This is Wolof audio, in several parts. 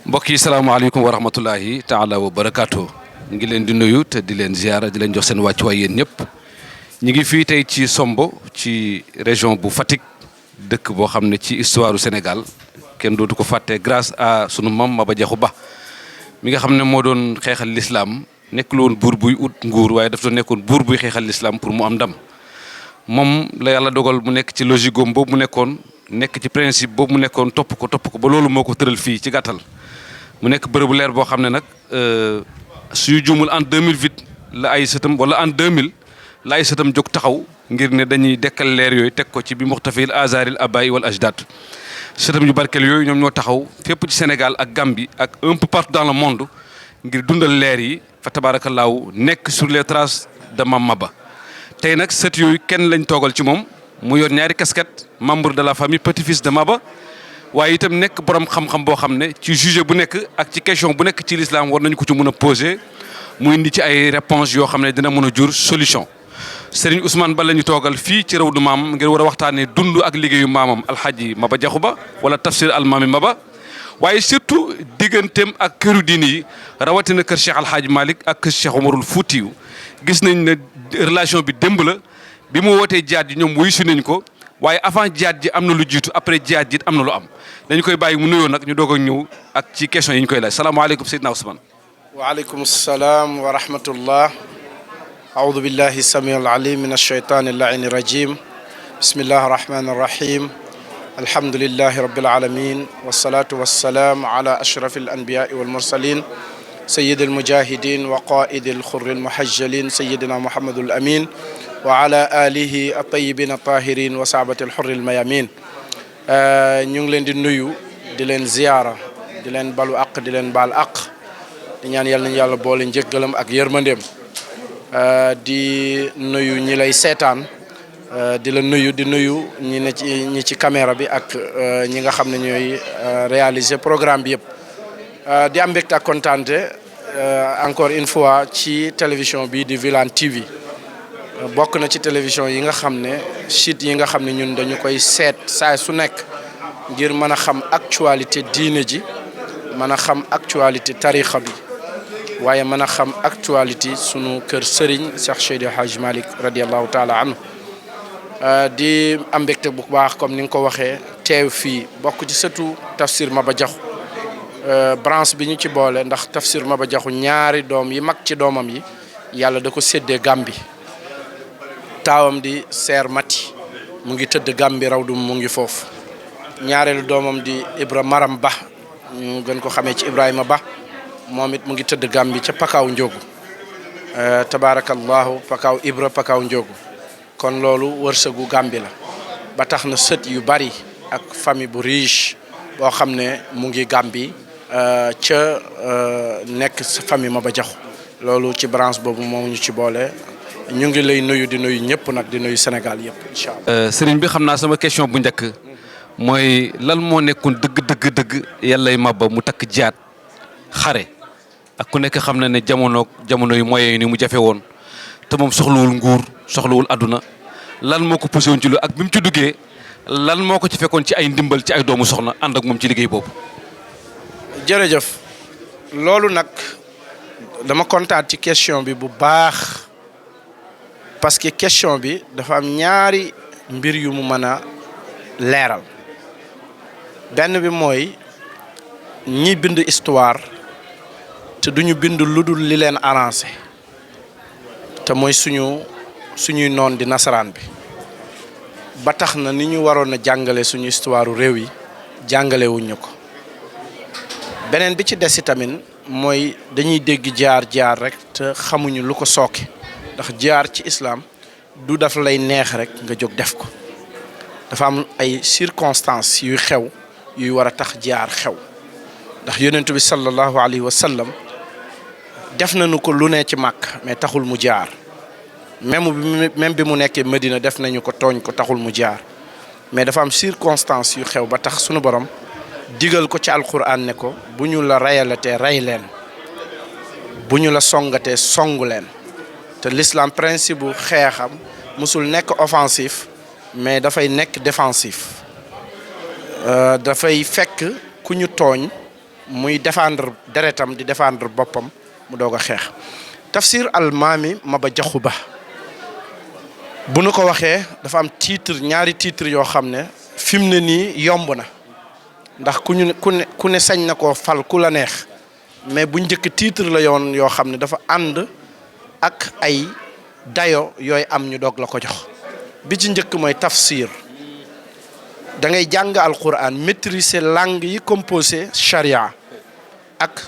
mbokk yi salaamaaleykum wa rahmatullahi taala wa barakaatu. ñu ngi leen di nuyu te di leen ziara di leen jox seen wàccuwaay yéen ñëpp. ñu ngi fii tey ci Sombo ci région bu Fatick dëkk boo xam ne ci histoire du Sénégal kenn dootu ko fàtte grâce à sunu mam Maba Diakhou Ba mi nga xam ne moo doon xeexal l'islam nekkul woon buur buy ut nguur waaye daf doon nekkoon buur buy xeexal l'islam pour mu am ndam moom la yàlla dogal mu nekk ci logique goom boobu mu nekkoon nekk ci principe boobu mu nekkoon topp ko ba loolu moo ko tëral fii ci gàttal. mu nekk bërëbu leer boo xam ne nag suñu juumul en 2008 la ay sëtam wala en 2000 la ay sëtam jóg taxaw ngir ne dañuy dekkal leer yooyu teg ko ci bi muxtafil azaril abayi wal ajdad sëtam yu barkeel yooyu ñoom ñoo taxaw fépp ci Sénégal ak Gambie ak un peu partout dans le monde ngir dundal leer yi fa tabaarakallaahu nekk sur les traces de Mame Maba tey nag sët yooyu kenn lañ toogal ci moom mu yor ñaari casquette membre de la famille petit-fils de Maba waaye itam nekk borom xam-xam boo xam ne ci sujet bu nekk ak ci question bu nekk ci l'islam war nañu ko ci mën a poser mu indi ci ay réponses yoo xam ne dina mën a jur solution. Serigne Ousmane Ba la ñu toogal fii ci Rawdu Maam ngir war a waxtaanee dund ak liggéeyu maamam Alhaji Maba Diakhou Ba wala tafsir almaami Maba waaye surtout digganteem ak këru diini yi rawatina kër Cheikh Alhaji Malick ak kër Cheikh Omarul Foutiyu gis nañ ne relation bi démb la bi mu wootee jaat yi ñoom wuyu si nañ ko. waaye avant jihaad ji am na lu jiitu après jihaad ji am na lu am dañu koy bàyyi mu nuyoo nag ñu doog a ñëw ak ci question yi ñu koy laaj salaamaaleykum Seydina Ousmane. waaleykum salaam wa rahmatullah. aoudu billahi samiul alim min alcheytani allaini rajim. bismillahi arrahmani arrahim. alhamdulillahi rabbil alamin wassalatu wassalaam ala ashraf alanbiyai walmursalin sayid almujahidin wa qaidi alxurri almuhajjalin sayidina muhammadul amin wa ala alihi at-tayyibin at-tahirin wa sahabati al-hurri al-mayamin ñu ngi leen di nuyu di leen ziyaara di leen balu aq di leen baal aq di ñaan yàlla nañu yàlla boole njëggalam ak yërmandeem di nuyu ñi lay seetaan di la nuyu di nuyu ñi ci caméra bi ak ñi nga xam ne ñooy réaliser programme bi yëpp di am mbégte ak kontaante encore une fois ci télévision bi di Wilane TV bokk na ci télévision yi nga xam ne site yi nga xam ne ñun dañu koy seet saa su nekk ngir mën a xam actualité diine ji mën a xam actualité tarixa bi waaye mën a xam actualité sunu kër Serigne Cheikh Seydi Hadj Malick radiallahu taala anhu di am mbégte bu baax comme ni nga ko waxee teew fii bokk ci sëtu tafsir Maba Diakhou branche bi ñu ci boole ndax tafsir Maba Diakhou ñaari doom yi mag ci doomam yi yàlla da ko séddee Gàmbi taawam di Seer Mati mu ngi tëdd Gàmbi Rawdu mu ngi foofu ñaareelu doomam di Ibra Maram Ba ñu gën ko xamee ci Ibrahima Ba moom it mu ngi tëdd Gàmbi ca Pakaaw Njóogu tabaarakallahu Pakaaw Ibra Pakaaw Njóogu kon loolu wërsëgu Gàmbi la ba tax na sët yu bari ak famille bu riche boo xam ne mu ngi Gàmbi ca nekk famille Maba Diakhou loolu ci branche boobu moom ñu ci boole ñu ngi lay nuyu di nuyu ñëpp nag di nuyu Sénégal yëpp incha allah. sëriñ bi xam naa sama question bu njëkk mooy lan moo nekkoon dëgg yàllay Maba mu takk jihaad xare ak ku nekk xam na ne jamono yu moyens yi ni mu jafe woon te moom soxlawul nguur soxlawul àdduna lan moo ko poussé woon ci lu ak bi mu ci duggee lan moo ko ci fekkoon ci ay ndimbal ci ay doomu soxna ànd ak moom ci liggéey boobu. jërëjëf loolu nag dama kontaan ci question bi bu baax. parce que question bi dafa am ñaari mbir yu mu mën a leeral benn bi mooy ñi bind histoire te duñu bind lu dul li leen arrangé te mooy suñuy noon di nasaraan bi ba tax na ni ñu waroon a jàngale suñu histoire réew yi jàngale wuñu ko beneen bi ci des tamit mooy dañuy dégg jaar rek te xamuñu lu ko sooke ndax jaar ci islam du daf lay neex rek nga jóg def ko dafa am ay circonstances yuy xew yuy war a tax jaar xew ndax yonent bi sallallahu alayhi wa sallam def nañu ko lu ne ci màkk mais taxul mu jaar même bi mu nekkee Medina def nañu ko tooñ ko taxul mu jaar mais dafa am circonstances yu xew ba tax sunu borom digal ko ci alquran ne ko bu ñu la reyalatee rey leen bu ñu la songatee songu leen te l'islam principe bu xeexam musul nekk offensif mais dafay nekk défensif dafay fekk ku ñu tooñ muy défendre deretam di défendre boppam mu doog a xeex. Tafsir Almaami Maba Jaxu Ba bu nu ko waxee dafa am titre ñaari titre yoo xam ne fi mu ne nii yomb na ndax ku ne sañ na koo fal ku la neex mais bu njëkk titre la yoon yoo xam ne dafa ànd ak ay dayo yooyu am ñu doog la ko jox. bi ci njëkk mooy tafsir da ngay jàng alquran maîtriser langue yi composé charia ak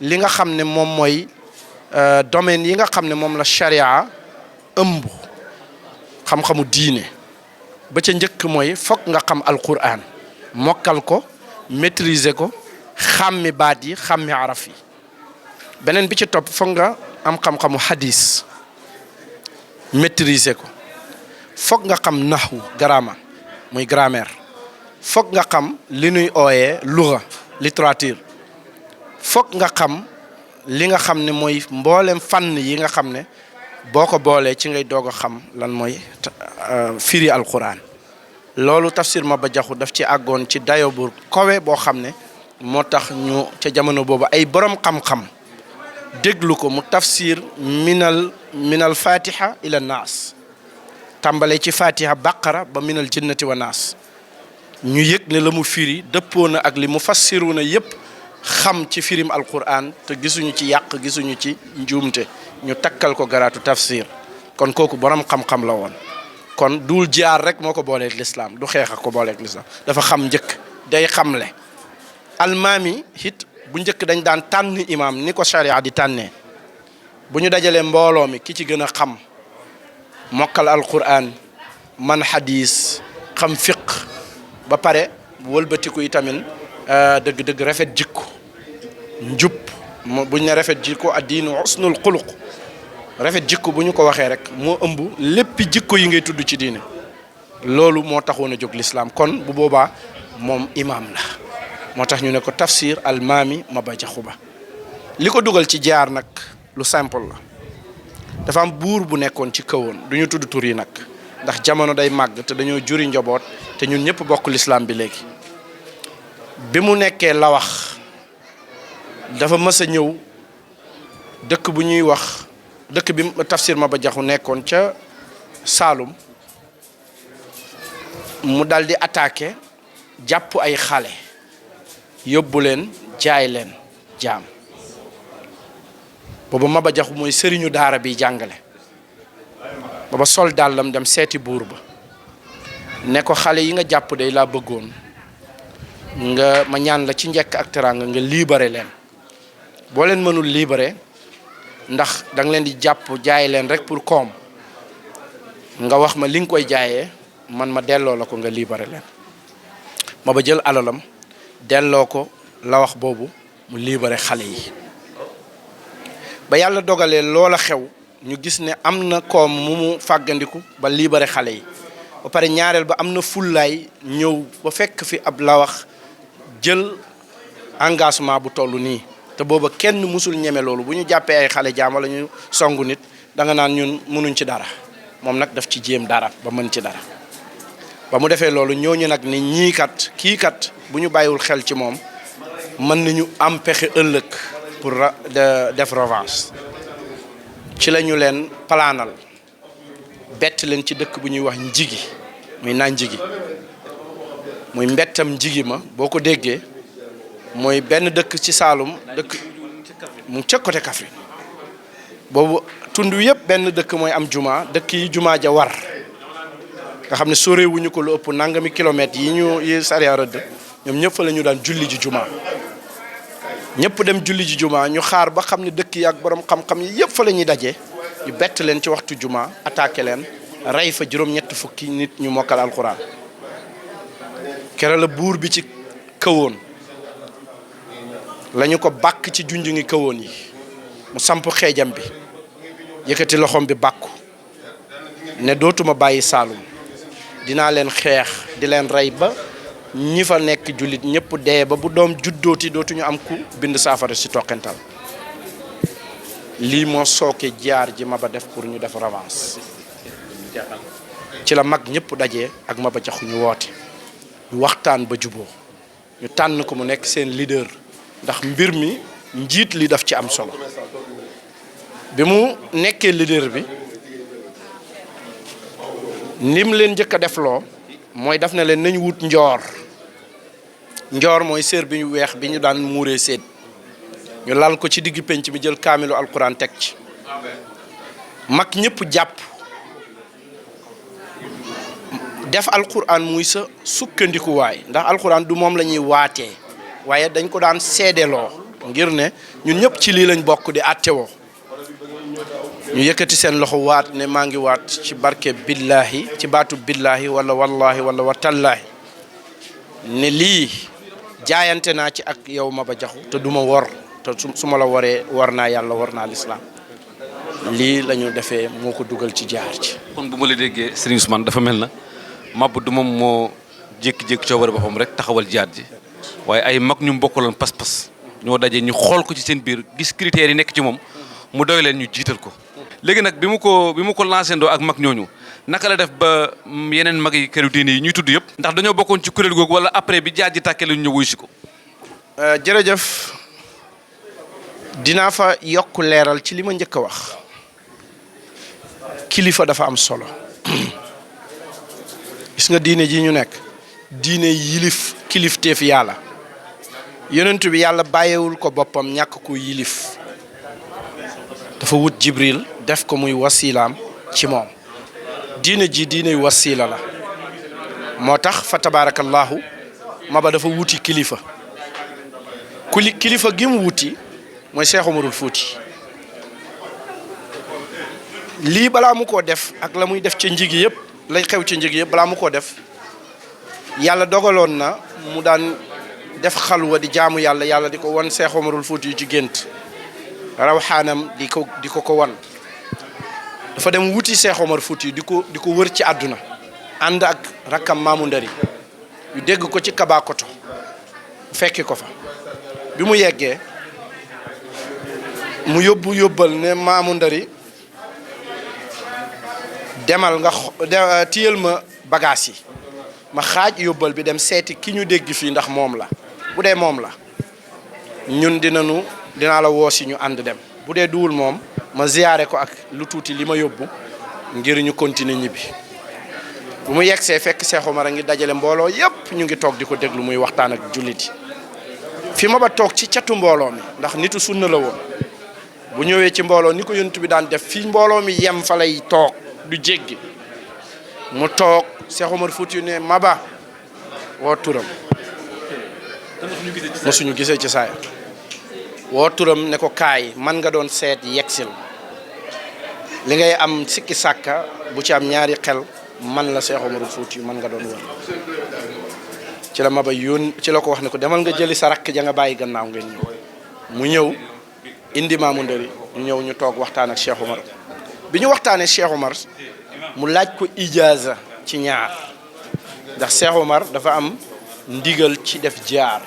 li nga xam ne moom mooy domaine yi nga xam ne moom la charia ëmb xam-xamu diine. ba ca njëkk mooy fokk nga xam alquran mokkal ko maîtriser ko xàmmi baat yi xàmmi araf yi. beneen bi ci topp fokk nga am xam-xamu hadis maîtriser ko fokk nga xam naxwu grammaire muy grammaire fokk nga xam li ñuy ooyee luga littérature fokk nga xam li nga xam ne mooy mboolem fànn yi nga xam ne boo ko boolee ci ngay doog a xam lan mooy firi alquran. loolu tafsir Maba Jaxu daf ci àggoon ci dayo bu kowe boo xam ne moo tax ñu ca jamono boobu ay borom xam-xam déglu ko mu tafsir minal fatiha ila naas tàmbale ci fatiha baqara ba minal jinnati wa naas ñu yëg ne la mu firi dëppoo na ak li mu fassiru na yépp xam ci firim alquran te gisuñu ci yàq gisuñu ci njuumte ñu takkal ko garaatu tafsir kon kooku borom xam-xam la woon. kon duul jaar rek moo ko booleeg lislaam du xeex ak ko booleeg lislaam dafa xam njëkk day xamle. almaami it bu njëkk dañ daan tànn imaam ni ko charia di tànnee bu ñu dajalee mbooloo mi ki ci gën a xam mokkal alquran man hadis xam fiq ba pare wëlbatiku yi tamit dëgg-dëgg rafet jikko njub bu ñu ne rafet jikko addiinu husnul xuluq rafet jikko bu ñu ko waxee rek moo ëmb léppi jikko yi ngay tudd ci diine loolu moo taxoon a jóg lislaam kon bu boobaa moom imaam la moo tax ñu ne ko tafsir Almaami Maba Jaxu Ba. li ko dugal ci jaar nag lu simple la dafa am buur bu nekkoon ci kawoon du ñu tudd tur yi nag ndax jamono day màgg te dañoo juri njaboot te ñun ñëpp bokk lislaam bi léegi. bi mu nekkee la wax dafa mës a ñëw dëkk bu ñuy wax dëkk bi tafsir Maba Jaxu nekkoon ca Saalum mu dal di attaqué jàpp ay xale yóbbu leen jaay leen jaam booba Maba Jaxu mooy sëriñu daara bi jàngale booba sol dàllam dem seeti buur ba ne ko xale yi nga jàpp day laa bëggoon nga ma ñaan la ci njekk ak teraanga nga libéré leen boo leen mënul libéré ndax da nga leen di jàpp jaay leen rek pour koom nga wax ma li nga koy jaayee man ma delloo la ko nga libéré leen. Maba jël alalam delloo ko la wax boobu mu libéré xale yi ba yàlla dogalee loola xew ñu gis ne am na koom mu fàggandiku ba libéré xale yi ba pare ñaareel ba am na fullaay ñëw ba fekk fi ab la wax jël engagement bu toll nii. te booba kenn musul ñeme loolu bu ñu jàppee ay xale jaam wala ñu songu nit da nga naan ñun mënuñ ci dara moom nag daf ci jéem dara ba mën ci dara ba mu defee loolu ñooñu nag ni ñii kat kii kat bu ñu bàyyiwul xel ci moom mën nañu am pexe ëllëg pour def revanche ci la ñu leen palaanal bett leen ci dëkk bu ñuy wax njigi muy naan njigi muy mbettam njigi ma boo ko déggee mooy benn dëkk ci Saalum dëkk mu ca côté Kaffrine boobu tund yëpp benn dëkk mooy am juma dëkk yi juma ja war nga xam ne sorewuñu ko lu ëpp nangami kilomètres yi sariya rëdd ñoom ñëpp fa la ñu daan julli ji juma ñëpp dem julli ji juma ñu xaar ba xam ne dëkk yi ak borom xam-xam yi yëpp fa la ñuy daje ñu bett leen ci waxtu juma attaqué leen rey fa juróom-ñett fukki nit ñu mokkal alxuraan kere la buur bi ci kawoon lañu ko bàkk ci junju ngi kawoon yi mu samp xeejam bi yëkkati loxoom bi bàkku ne dootuma bàyyi Saalum dinaa leen xeex di leen rey ba ñi fa nekk jullit ñëpp dee ba bu doom juddooti dootuñu am ku bind saafara si toqental lii moo sooke jaar ji Maba def pour ñu def revanche ci la mag ñëpp dajee ak Maba Jaxu ñu woote ñu waxtaan ba juboo ñu tànn ko mu nekk seen leader ndax mbir mi njiit li daf ci am solo bi mu nekkee leader bi nim leen njëkk a defloo mooy daf na leen nañ wut njoor mooy séer bi ñu weex bi ñu daan muuree séet ñu lal ko ci digg penc mi jël kaamilu alquran teg ci mag ñëpp jàpp def alquran muy sa sukkandikuwaay ndax alquran du moom la ñuy waatee waaye dañ ko daan seedeloo ngir ne ñun ñëpp ci lii lañ bokk di àttewoo ñu yëkkati seen loxo waat ne maa ngi waat ci barke billahi ci baatu billahi wala wallahi wala watallaahi ne lii jaayante naa ci ak yow Maba Jaxu te du ma wor te su ma la waree war naa yàlla war naa lislaam lii la ñu defee moo ko dugal ci jaar ci. kon bu ma la déggee Serigne Ousmane dafa mel na Maba du moom moo jékki-jékki coobare boppam rek taxawal jihaad ji waaye ay mag ñu bokkaloon pas-pas ñoo daje ñu xool ko ci seen biir gis critères yi nekk ci moom mu doy leen ñu jiital ko. léegi nag bi mu ko lancé ndoo ak mag ñooñu naka la def ba yeneen mag yi këru diine yi ñuy tudd yëpp. ndax dañoo bokkoon ci kuréel googu wala après bi jihaad ji tàkkee la ñu ñëw wuy si ko. jërëjëf dinaa fa yokk leeral ci li ma njëkk a wax kilifa dafa am solo gis nga diine ji ñu nekk diine yilif kilifteef yàlla yonent bi yàlla bàyyiwul ko boppam ñàkk ko yilif dafa wut Jibril def ko muy wasilaam ci moom diine ji diine wasila la moo tax fa tabarakallahu Maba dafa wuti kilifa kilifa gi mu wuti mooy Cheikh Omarul Fouti lii balaa mu koo def ak la muy def ci njigi yëpp lay xew ci njigi yëpp balaa mu koo def yàlla dogaloon na mu daan def xalwa di jaamu yàlla di ko wan Cheikh Omarul Fouti yu ci gént rawxaanam di ko wan dafa dem wuti Cheikh Omar Fouti di ko wër ci àdduna ànd ak rakkam Maamu Ndari yu dégg ko ci Kabakoto fekki ko fa bi mu yeggee mu yóbbal ne Maamu Ndari demal nga tiyal ma bagage yi ma xaaj yóbbal bi dem seeti ki ñu dégg fii ndax moom la bu dee moom la ñun dinaa la woo si ñu ànd dem bu dee duwul moom ma ziyaare ko ak lu tuuti li ma yóbbu ngir ñu continuer ñibbi bu mu yegsee fekk Cheikh Omar a ngi dajale mbooloo yépp ñu ngi toog di ko déglu muy waxtaan ak jullit yi fi Maba toog ci catu mbooloo mi ndax nitu sunna la woon bu ñëwee ci mbooloo ni ko yonent bi daan def fii mbooloo mi yem fa lay toog du jéggi mu toog Cheikh Omar Fouti ne Maba woo turam mosuñu gisee ci saaya woo turam ne ko kaay man nga doon seet yegsil li ngay am sikki sàkka bu ci am ñaari xel man la Cheikh Omarul Fouti man nga doon wër ci la Maba ci la ko wax ne ko demal nga jëli sa rakk ja nga bàyyi gannaaw ngeen ñëw mu ñëw indi Maamu Ndari ñu ñëw ñu toog waxtaan ak Cheikh Omar bi ñu waxtaanee Cheikh Omar mu laaj ko ijaaza ci ñaar ndax Cheikh Omar dafa am ndigal ci def jaar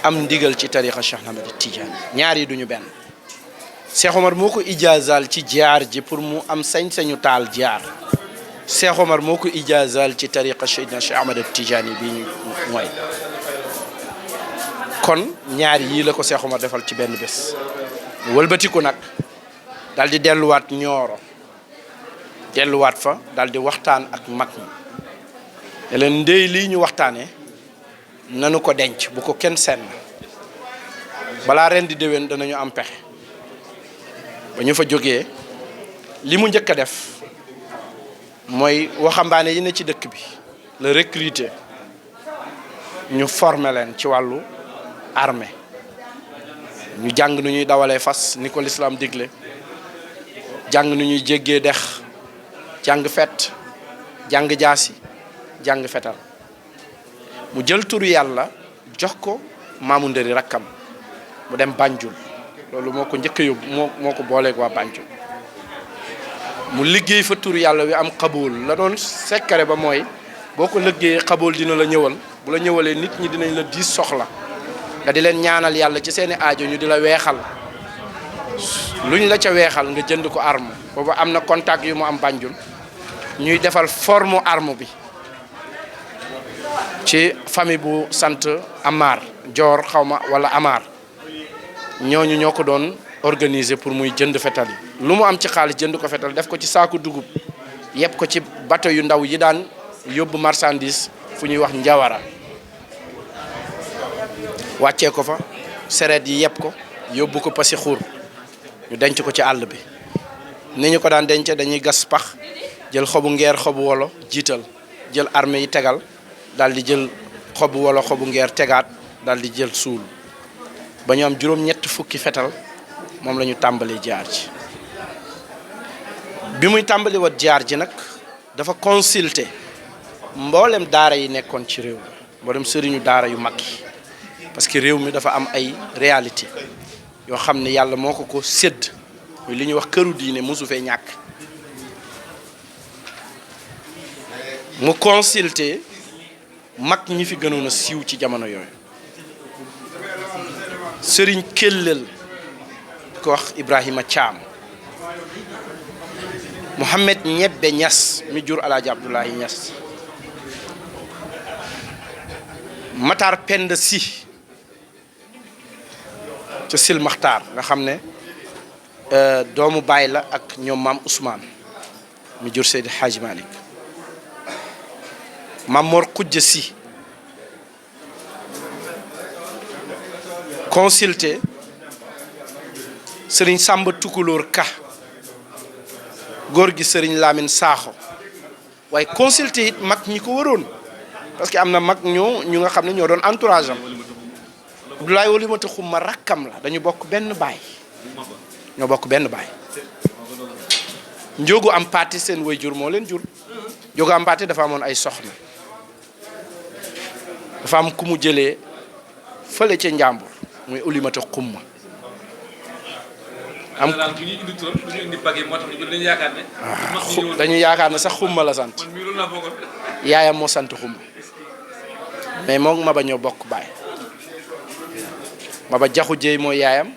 am ndigal ci tariqa Cheikh Ahmed Tidiane ñaar yi duñu benn Cheikh Omar moo ko ijaazaal ci jaar ji pour mu am sañ-sañu taal jaar Cheikh Omar moo ko ijaazaal ci tariqa Cheikh Ahmed Tidiane bi ñu mooy kon ñaar yii la ko Cheikh Omar defal ci benn bés wëlbatiku nag daal di delluwaat Ñooro delluwaat fa daal di waxtaan ak mag ñi ne leen ndey lii ñu waxtaanee nanu ko denc bu ko kenn senn balaa ren di déwén danañu am pexe ba ñu fa jógee li mu njëkk a def mooy waxambaane yi ne ci dëkk bi la recruter ñu former leen ci wàllu armée ñu jàng nu ñuy dawalee fas ni ko lislaam digle jàng nu ñuy jéggee dex jàng fet jàng jaasi jàng fetal mu jël turu yàlla jox ko Maamu Ndari rakkam mu dem Banjul loolu moo ko njëkk a yóbbu moo ko booleeg waa Banjul mu liggéey fa turu yàlla wi am xabool la doon sekkare ba mooy boo ko liggéeyee xabool dina la ñëwal bu la ñëwalee nit ñi dinañ la diis soxla nga di leen ñaanal yàlla ci seeni aajo ñu di la weexal luñ la ca weexal nga jënd ko arme boobu am na contact yu mu am Banjul ñuy defal forme arme bi ci famille bu sant Amar Dior xawma wala Amar ñooñu ñoo ko doon organiser pour muy jënd fetal yi lu mu am ci xaalis jënd ko fetal def ko ci saaku dugub yëpp ko ci bateau yu ndaw yi daan yóbbu marchandise fu ñuy wax Njawara wàccee ko fa sereet yi yëpp ko yóbbu ko Passy Khour ñu denc ko ci àll bi ni ñu ko daan dencee dañuy gas pax jël xobu ngeer xobu wolo jiital jël armée yi tegal daal di jël xobu wolo xobu ngeer tegaat daal di jël suul ba ñu am juróom-ñett fukki fetal moom la ñu tàmbalee jaar ji bi muy tàmbali wat jaar ji nag dafa consulter mboolem daara yi nekkoon ci réew mi mboolem sëriñu daara yu mag yi parce que réew mi dafa am ay réalité yoo xam ne yàlla moo ko sédd muy li ñuy wax këru diine mosu fee ñàkk mu consulter mag ñi fi gënoon a siiw ci jamono yooyu sëriñ Kellel ko wax Ibrahima Thiam Mouhamed Ñebbe Ñas mi jur Alaaji Abdoulaye Ñas Matar Penda Si ca Sil Maxtaar nga xam ne doomu baay la ak ñoom maam Ousmane mi jur Seydi Hadji Malick Maam Mor Xujja Si consulté sëriñ Samba Tukulóor Ka góor gi sëriñ Lamine Sakho waaye consulté it mag ñi ko waroon parce que am na mag ñu nga xam ne ñoo doon entourage am Abdoulaye Walimata Xumma rakkam la dañu bokk benn baay ñoo bokk benn baay njóogu am paati seen way jur moo leen jur njóogu am paati dafa amoon ay soxna dafa am ku mu jëlee fële ca njàmbur muy Walimata Xumma am dañu yaakaar ne sax Xumma la sant yaayam moo sant Xumma mais moom Maba ñoo bokk baay Maba Jaxu Jéey mooy yaayam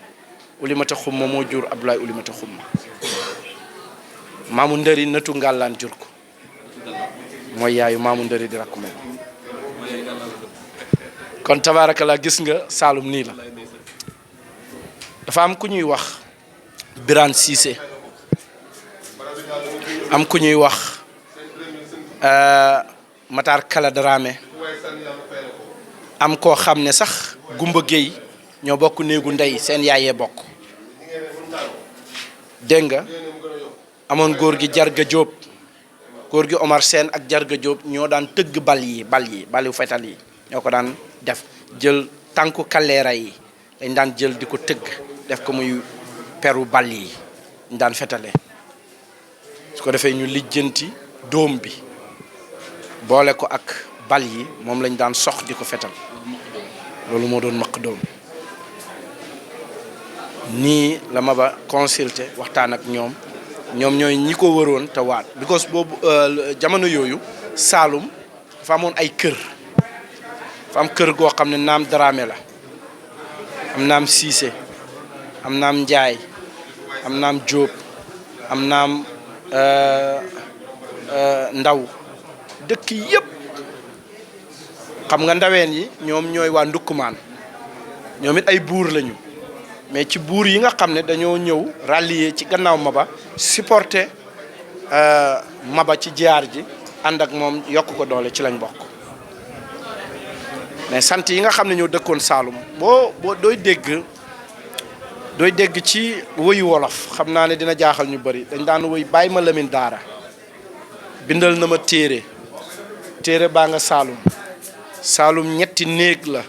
Walimata Xumma moo jur Abdoulaye Walimata Xumma maamu ndëri nëtu ngàllaan jur ko mooy yaayu maamu ndëri di rakku moom kon tabaarakallaa gis nga Saalum nii la dafa am ku ñuy wax Birane Cissé am ku ñuy wax Matar Kala Dramé am koo xam ne sax Gumba Géey ñoo bokk néegu ndey seen yaayee bokk dégg nga amoon góor gi Jarga Jóob góor gi Omar Sène ak Jarga Jóob ñoo daan tëgg balu fetal yi ñoo ko daan def jël tànku kaleera yi dañ daan jël di ko tëgg def ko muy peru bal yi ñu daan fetale su ko defee ñu lijjanti dóom bi boole ko ak bal yi moom lañ daan sox di ko fetal loolu moo doon maq dóom nii la Maba consulté waxtaan ak ñoom ñooy ñi ko waroon te waat because boobu jamono yooyu Saalum dafa amoon ay kër dafa am kër goo xam ne naam Dramé la am naam Cissé am naam Njaay am naam Jóob am naam Ndaw dëkk yëpp xam nga ndaween yi ñoom ñooy waa Ndukkumaan ñoom it ay buur lañu mais ci buur yi nga xam ne dañoo ñëw rallier ci gannaaw Maba supporter Maba ci jiyaar ji ànd ak moom yokk ko doole ci lañ bokk mais sant yi nga xam ne ñoo dëkkoon Saalum boo dooy dégg ci woyu wolof xam naa ne dina jaaxal ñu bari dañ daan woy bàyyi ma Lamin Daara bindal na ma téere baa nga Saalum ñetti néeg la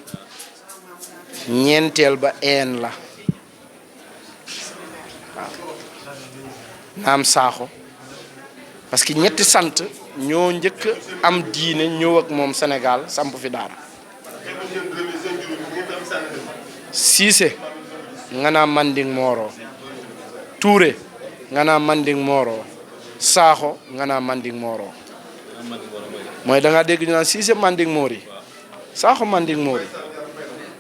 ñeenteel ba een la waaw naam Sakho parce que ñetti sant ñoo njëkk am diine ñëw ak moom Sénégal samp fi daara Cissé nga naa Manding Moro Touré nga naa Manding Moro Sakho nga naa Manding Moro mooy da nga dégg ñu naan Cissé Manding Mori Sakho Manding Mori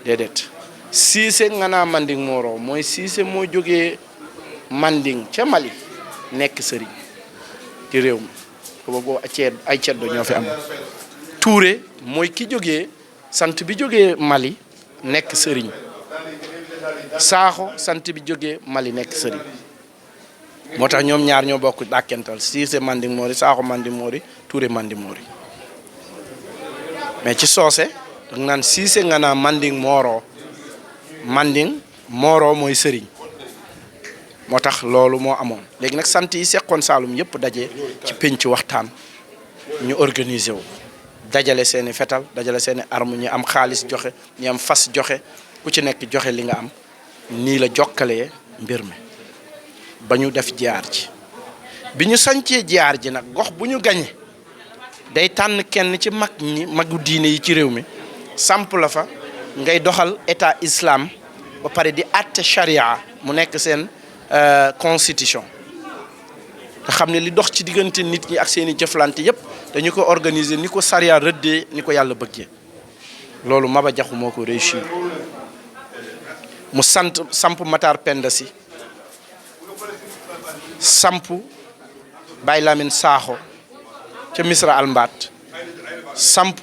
déedéet Cissé nga naa Manding Moro mooy Cissé moo jógee Manding ca Mali nekk sëriñ ci réew mi boobu ay ceddo ñoo fi am Touré mooy ki jógee sant bi jógee Mali nekk sëriñ Sakho sant bi jógee Mali nekk sëriñ moo tax ñoom ñaar ñoo bokk dàkkental Cissé Manding Mori Sakho Manding Mori Touré Manding Mori mais ci soose danga naan Cissé nga naa Manding Moro mooy sëriñ moo tax loolu moo amoon léegi nag sant yi seqoon Saalum yëpp daje ci pénc waxtaan ñu organiser wu dajale seeni fetal dajale seeni arme ñi am xaalis joxe ñi am fas joxe ku ci nekk joxe li nga am nii la jokkalee mbir mi ba ñu def jiyaar ji bi ñu sancee jiyaar ji nag gox bu ñu gañe day tànn kenn ci magu diine yi ci réew mi samp la fa ngay doxal état islam ba pare di àtte charia mu nekk seen constitution nga xam ne li dox ci diggante nit ñi ak seeni jëflante yépp dañu ko organiser ni ko charia rëddee ni ko yàlla bëggee loolu Maba Jaxu moo ko réussir mu samp Matar Penda Sy samp Baye Lamine Sakho ca Misra Almbaat samp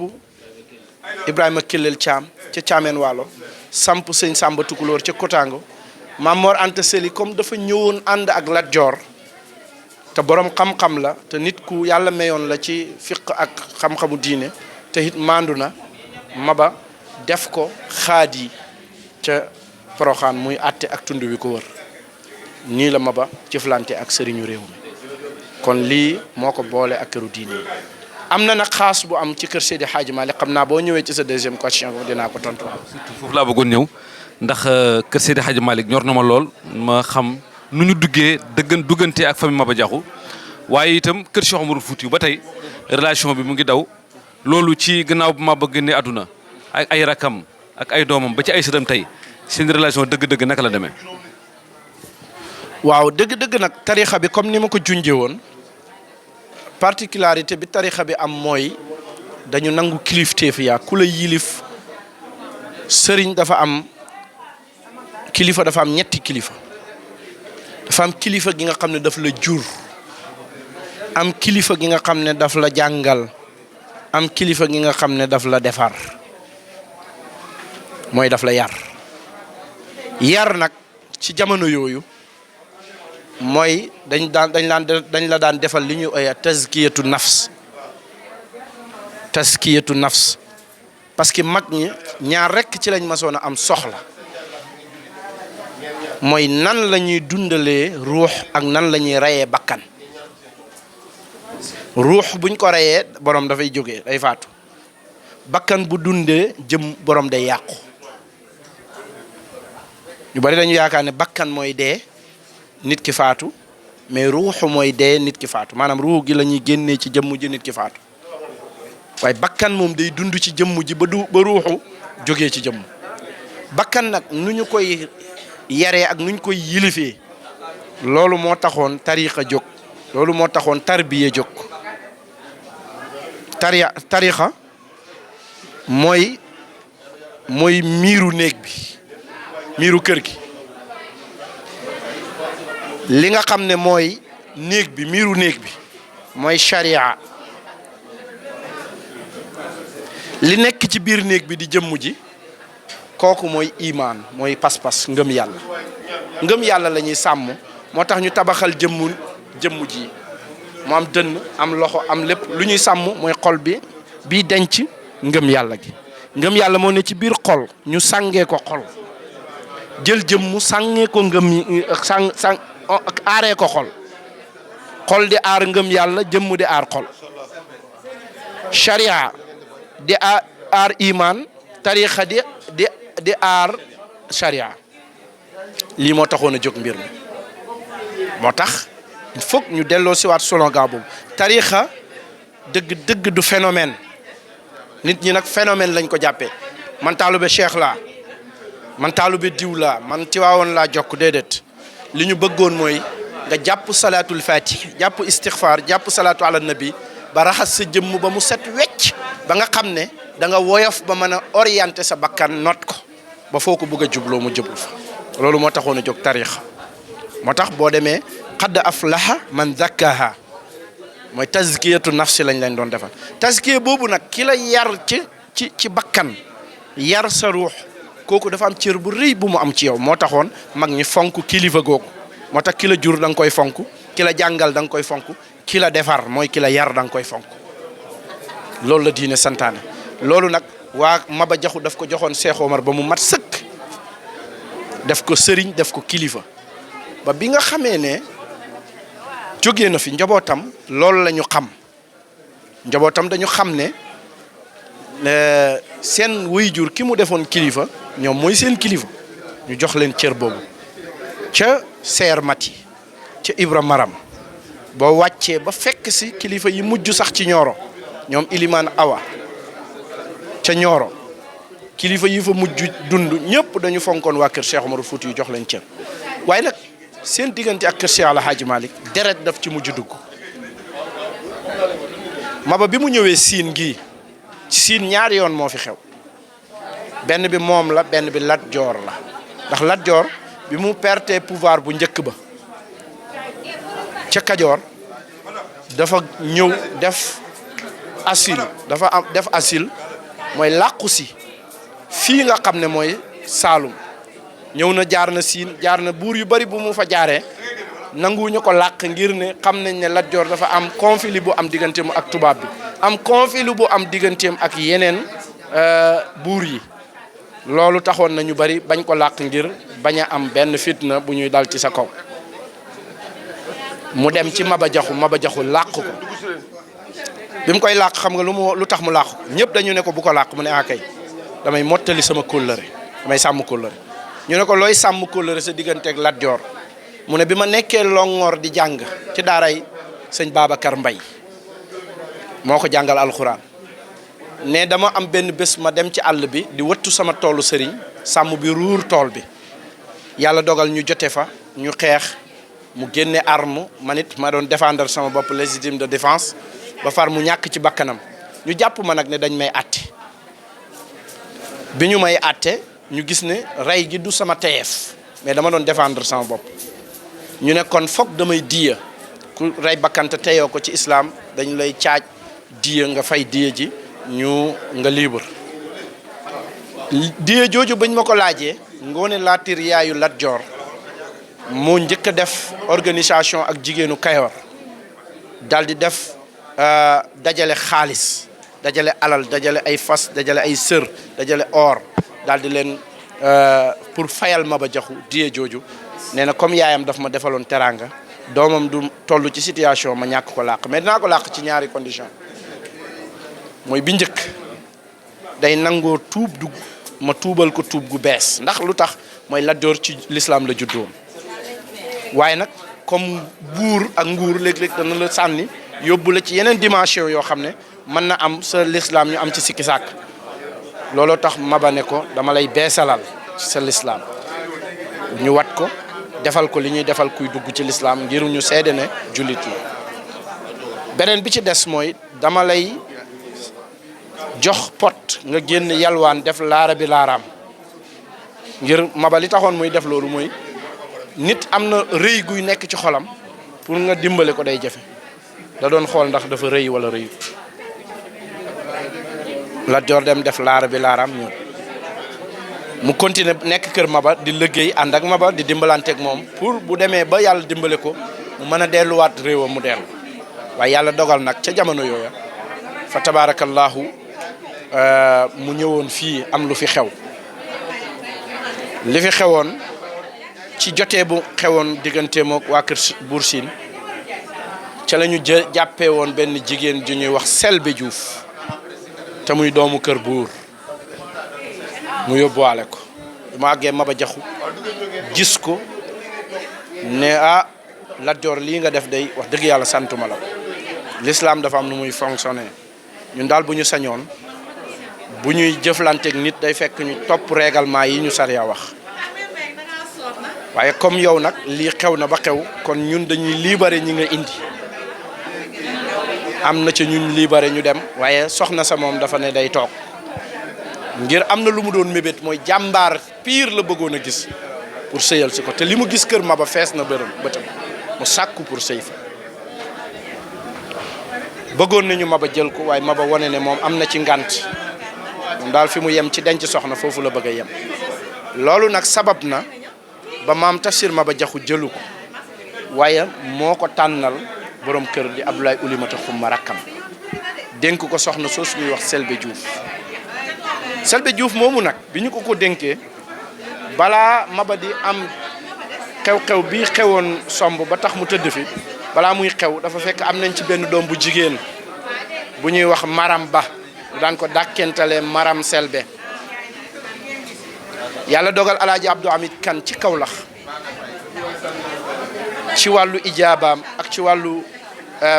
Ibrahima Kellel Thiam ca Thiamène Waalo samp sëñ Samba Tukulóor ca Kotango Maam Mor Anta Sali comme dafa ñëwoon ànd ak Lat Joor te borom xam-xam la te nit ku yàlla mayoon la ci fiq ak xam-xamu diine te it maandu na Maba def ko xaadi ca Poroxaan muy àtte ak tund wi ko wër nii la Maba jëflante ak sëriñu réew mi kon lii moo ko boole ak këru diine yi am na nag xaas bu am ci kër Seydi Hadji Malick xam naa boo ñëwee ci sa deuxième question dinaa ko tontu. surtout foofu laa bëggoon ñëw ndax kër Seydi Hadji Malick ñor na ma lool ma xam nu ñu duggee duggante ak famille Maba Jaxu waaye itam kër Cheikh Oumar Foutiyou ba tey relation bi mu ngi daw loolu ci gannaaw bu Maba génnee àdduna ak ay rakam ak ay doomam ba ci ay sëtam tey seen relation dëgg-dëgg naka la demee. waaw dëgg-dëgg nag tarixa bi comme ni ma ko junjee woon particularité bi tarixa bi am mooy dañu nangu kilifteef yaa ku la yilif sëriñ dafa am kilifa dafa am ñetti kilifa dafa am kilifa gi nga xam ne daf la jur am kilifa gi nga xam ne daf la jàngal am kilifa gi nga xam ne daf la defar mooy daf la yar nag ci jamono yooyu mooy dañ la daan defal li ñuy oya tazkiyatu nafs parce que mag ñi ñaar rekk ci lañ masoon a am soxla mooy nan la ñuy dundalee ruux ak nan la ñuy reyee bakkan ruux buñ ko reyee borom dafay jógee day faatu bakkan bu dundee jëm borom day yàqu ñu bari dañu yaakaar ne bakkan mooy dee nit ki faatu mais ruuxu mooy dee nit ki faatu maanaam ruux gi la ñuy génnee ci jëmm ji nit ki faatu waaye bakkan moom day dund ci jëmm ji ba ruuxu jógee ci jëmm bakkan nag nu ñu koy yaree ak nu ñu koy yilifee loolu moo taxoon tarixa jóg loolu moo taxoon tarbiya jóg tarixa mooy miiru néeg bi miiru kër gi li nga xam ne mooy néeg bi miiru néeg bi mooy sharia li nekk ci biir néeg bi di jëmm ji kooku mooy imaan mooy pas-pas ngëm yàlla la ñuy sàmm moo tax ñu tabaxal jëmm ji mu am dënn am loxo am lépp lu ñuy sàmm mooy xol bi denc ngëm yàlla gi ngëm yàlla moo ne ci biir xol ñu sàngee ko xol jël jëmm sàngee ko aaree ko xol di aar ngëm yàlla jëmm di aar xol sharia di aar iman tarixa di aar sharia lii moo taxoon a jóg mbir mi moo tax il faut ñu delloo si waat slogan boobu tarixa dëgg du phénomène nit ñi nag phénomène lañ ko jàppee man taalube cheikh laa man taalube diw laa man tiwaawoon laa jokk déedéet li ñu bëggoon mooy nga jàpp salaatul fatih jàpp istixfar jàpp salaatu ala nabi ba raxas sa jëmm ba mu set wecc ba nga xam ne da nga woyof ba mën a orienté sa bakkan not ko ba foo ko bëgg a jubloo mu jublu fa loolu moo taxoon a jóg tarixa moo tax boo demee qad aflaha man zakkaha mooy tazkiyatu nafsi lañ leen doon defal. tazkiya boobu nag ki la yar ci bakkan yar sa ruux kooku dafa am cër bu rëy bu mu am ci yow moo taxoon mag ñi fonk kilifa googu moo tax ki la jur da nga koy fonk ki la jàngal da nga koy fonk ki la defar mooy ki la yar da nga koy fonk loolu la diine santaane. loolu nag waa Maba Jaxu daf ko joxoon Cheikh Omar ba mu mat sëkk def ko sëriñ def ko kilifa ba bi nga xamee ne jógee na fi njabootam loolu la ñu xam njabootam dañu xam ne seen waajur ki mu defoon kilifa ñoom mooy seen kilifa ñu jox leen cër boobu ca Seer Mati ca Ibra Maram boo wàccee ba fekk si kilifa yi mujj sax ci Ñooro ñoom Ilimaan Awa ca Ñooro kilifa yi fa mujj dund ñëpp dañu fonkoon waa kër Cheikh Omar Fouti yu jox leen cër waaye nag seen diggante ak kër Cheikh El Hadj Malick deret daf ci mujj dugg. Maba bi mu ñëwee siin gii siin ñaari yoon moo fi xew benn bi moom la benn bi Lat Joor la ndax Lat Joor bi mu perte pouvoir bu njëkk ba ca Kajoor dafa ñëw def asile def asile mooy làqu si fii nga xam ne mooy Saalum ñëw na jaar na siin jaar na buur yu bari bu mu fa jaaree nanguwuñu ko làq ngir ne xam nañ ne Lat Joor dafa am conflit bu am digganteem ak tubaab bi am conflit bu am digganteem ak yeneen buur yi loolu taxoon na ñu bari bañ ko làq ngir bañ a am benn fitna bu ñuy dal ci sa kaw mu dem ci Maba Jaxu làq ko bi mu koy làq xam nga lu tax mu làq ko ñëpp dañu ne ko bu ko làq mu ne kay damay mottali sama kóllëre damay sàmm kóllëre ñu ne ko looy sàmm kóllëre sa digganteeg Lat Joor mu ne bi ma nekkee Longoor di jàng ci daaray sëñ Babacar Mbay moo ko jàngal alxuraan ne dama am benn bés ma dem ci àll bi di wëttu sama toolu sëriñ sàmm bi ruur tool bi yàlla dogal ñu jote fa ñu xeex mu génne arme man it ma doon défendre sama bopp légitime de défense ba far mu ñàkk ci bakkanam ñu jàpp ma nag ne dañ may àtte bi ñu may àtte ñu gis ne rey gi du sama teyeef mais dama doon défendre sama bopp ñu ne kon foog damay diya ku rey bakkante teyoo ko ci islam dañ lay caaj diya nga fay diya ji nga libre diya jooju bañ ma ko laajee Ngoone Laatiir yaayu Lat Joor moo njëkk a def organisation ak jigéenu Kayoor dal di def dajale xaalis dajale alal dajale ay fas dajale ay sër dajale or dal di leen pour fayal Maba Jaxu diya jooju nee na comme yaayam daf ma defaloon teraanga doomam du toll ci situation ma ñàkk ko làq mais dinaa ko làq ci ñaari condition mooy bi njëkk day nangoo tuub dugg ma tuubal ko tuub gu bees ndax lu tax mooy Lat Joor ci l'islam la juddoon waaye nag comme buur ak nguur léeg-léeg dana la sànni yóbbu la ci yeneen dimension yoo xam ne mën na am sa l'islam ñu am ci sikki sàkk looloo tax Maba ne ko dama lay beesalal ci sa l'islam ñu wat ko defal ko li ñuy defal kuy dugg ci l'islam ngir ñu seede ne jullit la beneen bi ci des mooy dama lay jox pot nga génn yalwaan def laara bi laaraam ngir Maba li taxoon muy def loolu mooy nit am na rëy guy nekk ci xolam pour nga dimbale ko day jafe da doon xool ndax dafa rëy wala rëy Lat Joor dem def laara bi laaraam ñëw mu continuer nekk kër Maba di liggéey ànd ak Maba di dimbalanteeg moom pour bu demee ba yàlla dimbale ko mu mën a delluwaat réewam mu dellu waaye yàlla dogal nag ca jamono yooya fa tabarakallahu mu ñëwoon fii am lu fi xew li fi xewoon ci jotee bu xewoon digganteem ak waa kër Buur Siin ca la ñu jàppee woon benn jigéen ju ñuy wax Selbe Juuf te muy doomu kër buur mu yóbbuwaale ko mu àggee Maba Jaxu gis ko ne Lat Joor lii nga def day wax dëgg yàlla santuma la ko l'islam dafa am nu muy fonctionner ñun daal bu ñu sañoon bu ñuy jëflanteeg nit day fekk ñu topp règlement yi ñu sariya wax waaye comme yow nag lii xew na ba xew kon ñun dañuy libéré ñi nga indi am na ca ñun libéré ñu dem waaye soxna sa moom dafa ne day toog ngir am na lu mu doon mébét mooy jàmbaar pire la bëggoon a gis pour sëyal si ko te li mu gis kër Maba fees na bëtam mu sàkku pour sëy fa bëggoon nañu Maba jël ko waaye Maba wane ne moom am na ci ngant moom daal fi mu yem ci denc soxna foofu la bëgg a yem loolu nag sabab na ba maam Tafsir Maba Jaxu jëlu ko waaye moo ko tànnal borom kër di Abdoulaye Oulimata Xumma rakkam dénk ko soxna soosu ñuy wax Selbé Diouf Selbé Diouf moomu nag bi ñu ko dénkee balaa Maba di am xew-xew bi xewoon somb ba tax mu tëdd fi balaa muy xew dafa fekk am nañ ci benn doom bu jigéen bu ñuy wax Maram Ba daan ko dàkkentale Maram Selbé yàlla dogal alaaji Abdou Hamid Kan ci Kawlax ci wàllu ijaabaam ak ci wàllu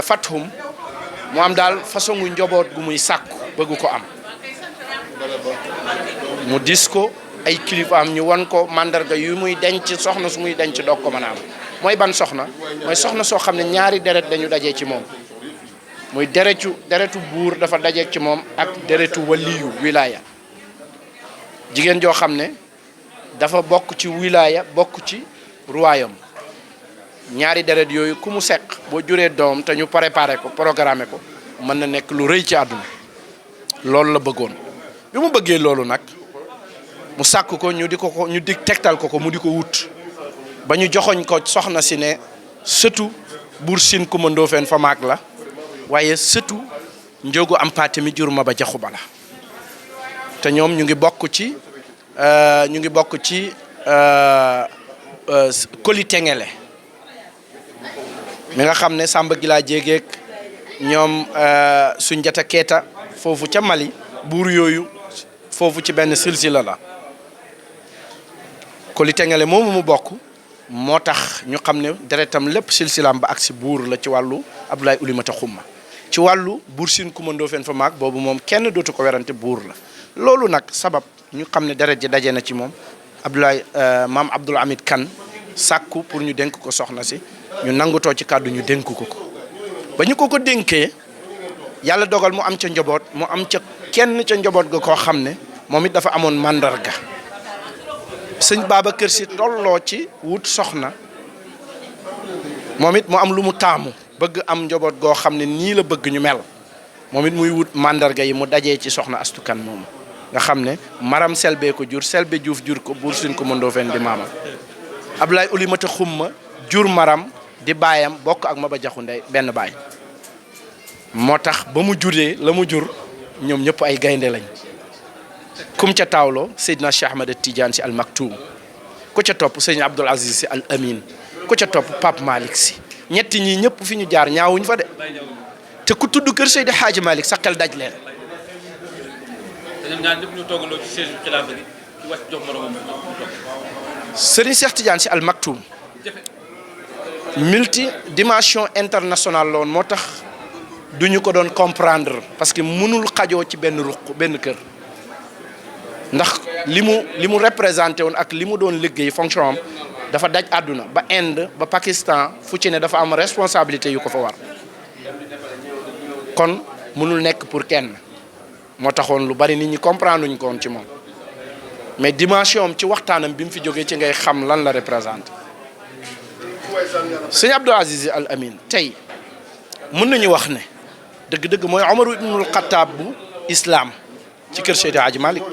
fathum mu am daal façon gu njaboot gu muy sàkku bëgg ko am mu dis ko ay kilifaam ñu wan ko mandarga yu muy denc soxna su muy denc doog ko mën a am mooy ban soxna mooy soxna soo xam ne ñaari deret dañu dajee ci moom muy deretu buur dafa dajee ci moom ak deretu waliyu wilaya jigéen joo xam ne dafa bokk ci wilaya bokk ci royaume ñaari deret yooyu ku mu seq boo juree doom te ñu préparé ko programmé ko mën na nekk lu rëy ci àdduna loolu la bëggoon bi mu bëggee loolu nag mu sàkk ko ñu dig tegtal ko mu di ko wut ba ñu joxoñ ko soxna si ne sëtu Buur Siin Kumba Ndoofeen fa maag la waaye sëtu Njóogu Ampaate mi jur Maba Jaxu Ba la te ñoom ñu ngi bokk ci Koli Tengele mi nga xam ne Samba Gila Jéegeek ñoom Sunjata Keeta foofu ca Mali buur yooyu foofu ci benn silsila la Koli Tengele moomu mu bokk moo tax ñu xam ne deretam lépp silsilaam ba ak si buur la ci wàllu Abdoulaye Oulimata Xumma ci wàllu Buur Siin Kumba Ndoofeen fa maag boobu moom kenn dootu ko werante buur la loolu nag sabab ñu xam ne deret ji daje na ci moom maam Abdoul Hamid Kan sàkku pour ñu dénk ko soxna si ñu nangutoo ci kàddu ñu dénk ko ba ñu ko dénkee yàlla dogal mu am ca njaboot mu am ca kenn ca njaboot ga koo xam ne moom it dafa amoon màndarga sëñ Babacar Si tolloo ci wut soxna moom it mu am lu mu taamu bëgg am njaboot goo xam ne nii la bëgg ñu mel moom it muy wut màndarga yi mu dajee ci soxna Astu Kan moomu nga xam ne Maram Selbé ko jur Selbé Diouf jur ko Buur Siin Kumba Ndoofeen di maamam Abdoulaye Oulimata Xumma jur Maram di baayam bokk ak Maba Jaxu Ndey benn baay moo tax ba mu juree la mu jur ñoom ñëpp ay gaynde lañ kum ca taawloo Seydina Cheikh Ahmad Tidiane Si Al Maktoum ku ca topp Sëñ Abdoul Aziz Si Al Amin ku ca topp Pape Malick Si ñetti ñii ñëpp fi ñu jaar ñaawuñ fa de te ku tudd kër Seydi Hadji Malick sa xel daj leen Serigne Cheikh Tidiane Si Al Maktoum multi dimension internationale la woon moo tax duñu ko doon comprendre parce que mënul xajoo ci benn ruq benn kër ndax li mu représenté woon ak li mu doon liggéey fonction am dafa daj àdduna ba Inde ba Pakistan fu ci ne dafa am responsabilité yu ko fa war kon mënul nekk pour kenn moo taxoon lu bari nit ñi comprendre luñ ko woon ci moom mais dimension am ci waxtaanam bi mu fi jógee ci ngay xam lan la représenté sëñ Abdou Aziz Al Amin tey mën nañu wax ne dëgg-dëgg mooy Omar ibnul Xattaab bu islam ci kër Seydi Hadji Malick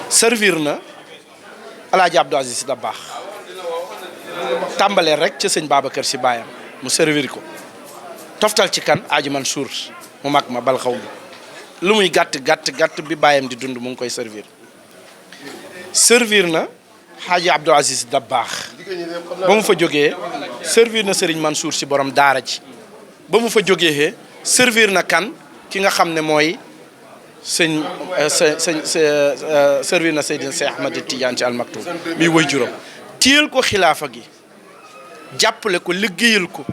servir na Alaaji Abdou Aziz Dabakh tàmbalee rek ca sëñ Babacar Si baayam mu servir ko toftal ci kan Aji Mansour mu mag ma bal xaw mi lu muy gàtt bi baayam di dund mu ngi koy servir na Hadji Abdou Aziz Dabakh ba mu fa jógee servir na Serigne Mansour Si borom daara ji ba mu fa jógee servir na kan ki nga xam ne mooy servir na Seydina Cheikh Ahmad Tidiane Si Al Maktoum mi woy juróom téyel ko xilaafa gi jàppale ko liggéeyal ko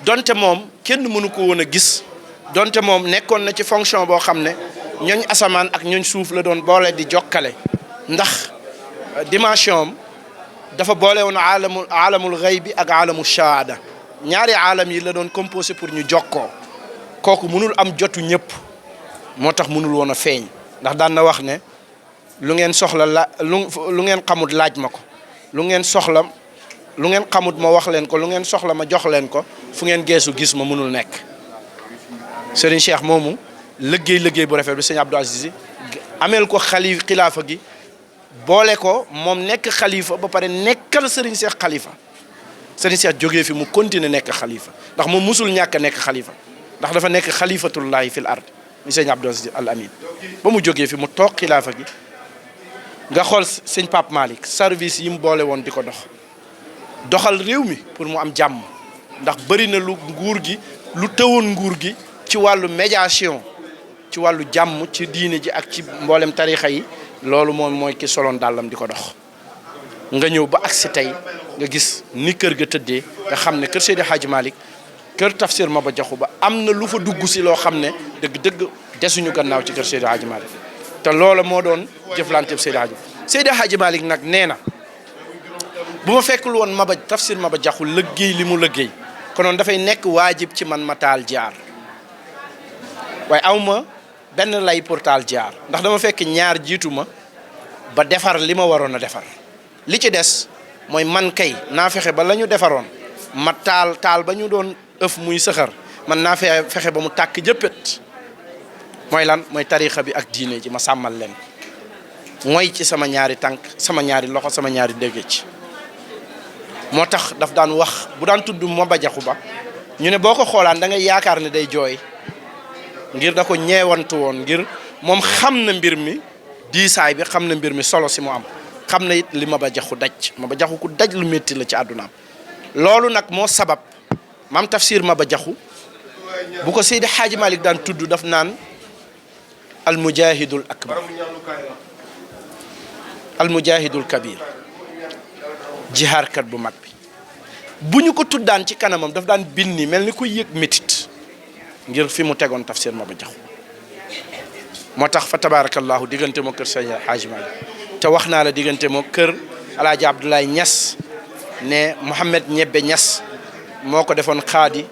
donte moom kenn mënu ko woon a gis donte moom nekkoon na ci fonction boo xam ne ñooñ asamaan ak ñooñ suuf la doon boole di jokkale ndax dimension am dafa boole woon aalamul xaybi ak aalamul shahaada ñaari aalam yi la doon composé pour ñu jokkoo kooku mënul am jotu ñëpp moo tax mënul woon a feeñ ndax daan na wax ne lu ngeen soxla lu ngeen xamut laaj ma ko lu ngeen xamut ma wax leen ko lu ngeen soxla ma jox leen ko fu ngeen geesu gis ma mënul nekk Serigne Cheikh moomu liggéey bu rafet bi Serigne Abdou Aziz ameel ko xilaafa gi boole ko moom nekk xalifa ba pare nekkal Serigne Cheikh xalifa Serigne Cheikh jógee fi mu continuer nekk xalifa ndax moom musul ñàkk a nekk xalifa ndax dafa nekk xalifatullahi fil ard mi Serigne Abdou Aziz Al Amin ba mu jógee fi mu toog xilaafa gi nga xool sëñ Pape Malick service yi mu boole woon di ko doxal réew mi pour mu am jàmm ndax bëri na lu nguur gi lu tëwoon nguur gi ci wàllu médiation ci wàllu jàmm ci diine ji ak ci mboolem tarixa yi loolu moom mooy ki soloon dàllam di ko dox nga ñëw ba agsi tey nga gis ni kër ga tëddee nga xam ne kër Seydi Hadji Malick kër Tafsir Maba Jaxu Ba am na lu fa dugg si loo xam ne dëgg-dëgg desuñu gannaaw ci kër Seydi Hadji Malick te loola moo doon jëflanteeb Seydi Hadji Malick nag nee na bu ma fekkul woon Tafsir Maba Jaxu liggéey li mu liggéey konoon dafay nekk waajib ci man ma taal jaar waaye awma benn lay pour taal jaar ndax dama fekk ñaar jiitu ma ba defar li ma waroon a defar li ci des mooy man kay naa fexe ba la ñu defaroon ma taal ba ñu doon ëf muy sëxar man naa fexe ba mu tàkk jëppët mooy lan mooy tarixa bi ak diine ji ma sàmmal leen mooy ci sama ñaari tànk sama ñaari loxo sama ñaari dégg ci moo tax daf daan wax bu daan tudd Maba Jaxu Ba ñu ne boo ko xoolaan da ngay yaakaar ne day jooy ngir da ko ñeewantu woon ngir moom xam na mbir mi diisaay bi xam na mbir mi solo si mu am xam na it li Maba Jaxu daj Maba Jaxu ku daj lu métti la ci àddunaam loolu nag moo sabab maam Tafsir Maba Jaxu bu ko Seydi Hadji Malick daan tudd daf naan al mujahidul akbar al mujahidul kabir jihaarkat bu mag bi bu ñu ko tuddaan ci kanamam daf daan binni mel ni ku yëg métit ngir fi mu tegoon Tafsir Maba Jaxu moo tax fa tabarakallahu diggante moo kër Seydi Hadji Malick te wax naa la diggante moo kër Alaaji Abdoulaye Niass ne Mouhamed Ñebbe Niass moo ko defoon xaadi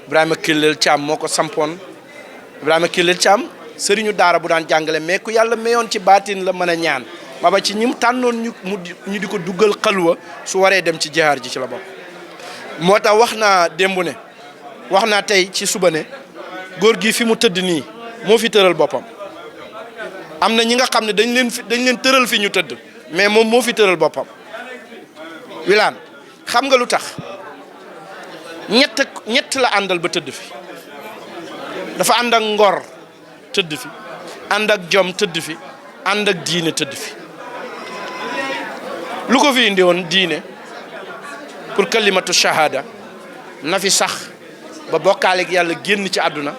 Ibrahima Kellel Thiam moo ko sampoon Ibrahima Kellel Thiam sëriñu daara bu daan jàngale mais ku yàlla mayoon ci baatin la mën a ñaan Maba ci ñim tànnoon ñu di ko duggal xalwa su waree dem ci jihaar ji ci la bokk moo tax wax naa démb ne wax naa tey ci suba ne góor gi fi mu tëdd nii moo fi tëral boppam am na ñi nga xam ne dañ leen tëral fi ñu tëdd mais moom moo fi tëral boppam Wilane xam nga lu tax ñett la àndal ba tëdd fi dafa ànd ak ngor tëdd fi ànd ak jom tëdd fi ànd ak diine tëdd fi lu ko fi indi woon diine pour kalimatu shahada na fi sax ba bokkaaleeg yàlla génn ci àdduna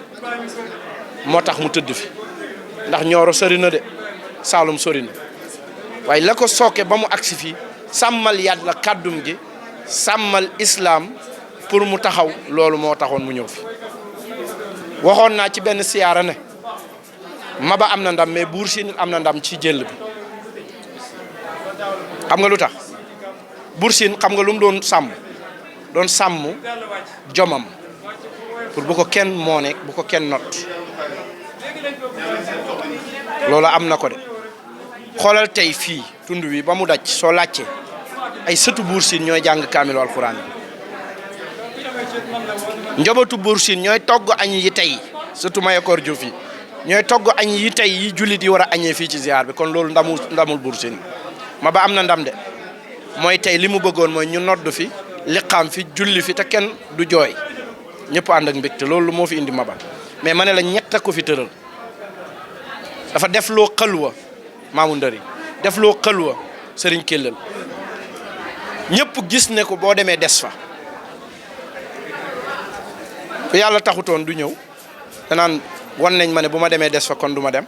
moo tax mu tëdd fi ndax Ñooro sori na de Saalum sori na waaye la ko sooke ba mu agsi fii sàmmal yàlla kàddum gi sàmmal islam pour mu taxaw loolu moo taxoon mu ñëw fi waxoon naa ci benn siyaara ne Maba am na ndam mais Buur Siin am na ndam ci jël bi xam nga lu tax Buur Siin xam nga lu mu doon sàmm jomam pour bu ko kenn moone bu ko kenn not loolu am na ko de xoolal tey fii tund wi ba mu daj soo laajtee ay sëtu Buur Siin ñooy jàng kaamilu alxuraan njobatu Buur Siin ñooy togg añ yi tey sëtu Mayakoor Juuf yi ñooy togg añ yi tey yi jullit yi war a añee fii ci ziar bi kon loolu ndamul Buur Siin Maba am na ndam de mooy tey li mu bëggoon mooy ñu nodd fi liqaam fi julli fi te kenn du jooy ñëpp ànd ak mbégte loolu moo fi indi Maba mais ma ne la ñett a ko fi tëral dafa def loo xalwa Maamu Ndari def loo xalwa Sëriñ Kellel ñëpp gis ne ko boo demee des fa ku yàlla taxutoon du ñëw danaan wan nañ ma ne bu ma demee des fa kon du ma dem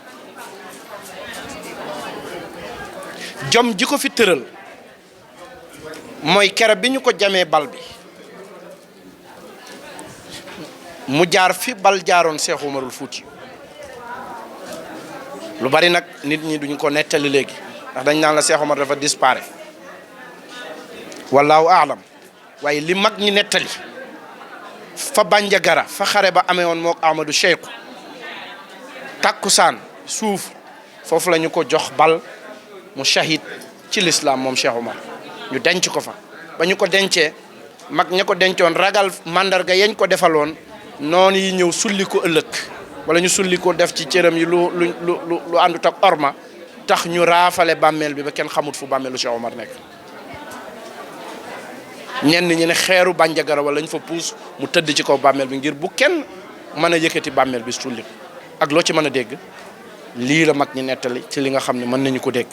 jom ji ko fi tëral mooy kere bi ñu ko jamee bal bi mu jaar fi bal jaaroon Seex Umarul Fuuti lu bari nag nit ñi duñ ko nettali léegi ndax dañ naan la Seex Umar dafa disparaît wallaahu aalam waaye li mag ñi nettali fa Bandiagara fa xare ba amee woon mook Amadou Cheikh takkusaan suuf foofu la ñu ko jox bal mu shahid ci lislaam moom Cheikh Umar ñu denc ko fa ba ñu ko dencee mag ña ko dencoon ragal mandarga yañ ko defaloon noonu yi ñëw sulli ko ëllëg wala ñu sulli ko def ci cëram yi lu àndut ak orma tax ñu raafale bàmmeel bi ba kenn xamut fu bàmmeelu Cheikh Omar nekk. ñenn ñi ne xeeru Bandiagara wala ñu fa puus mu tëdd ci kaw bàmmeel bi ngir bu kenn mën a yëkkati bàmmeel bi sulli ko ak loo ci mën a dégg lii la mag ñi nettali ci li nga xam ne mën nañu ko dégg.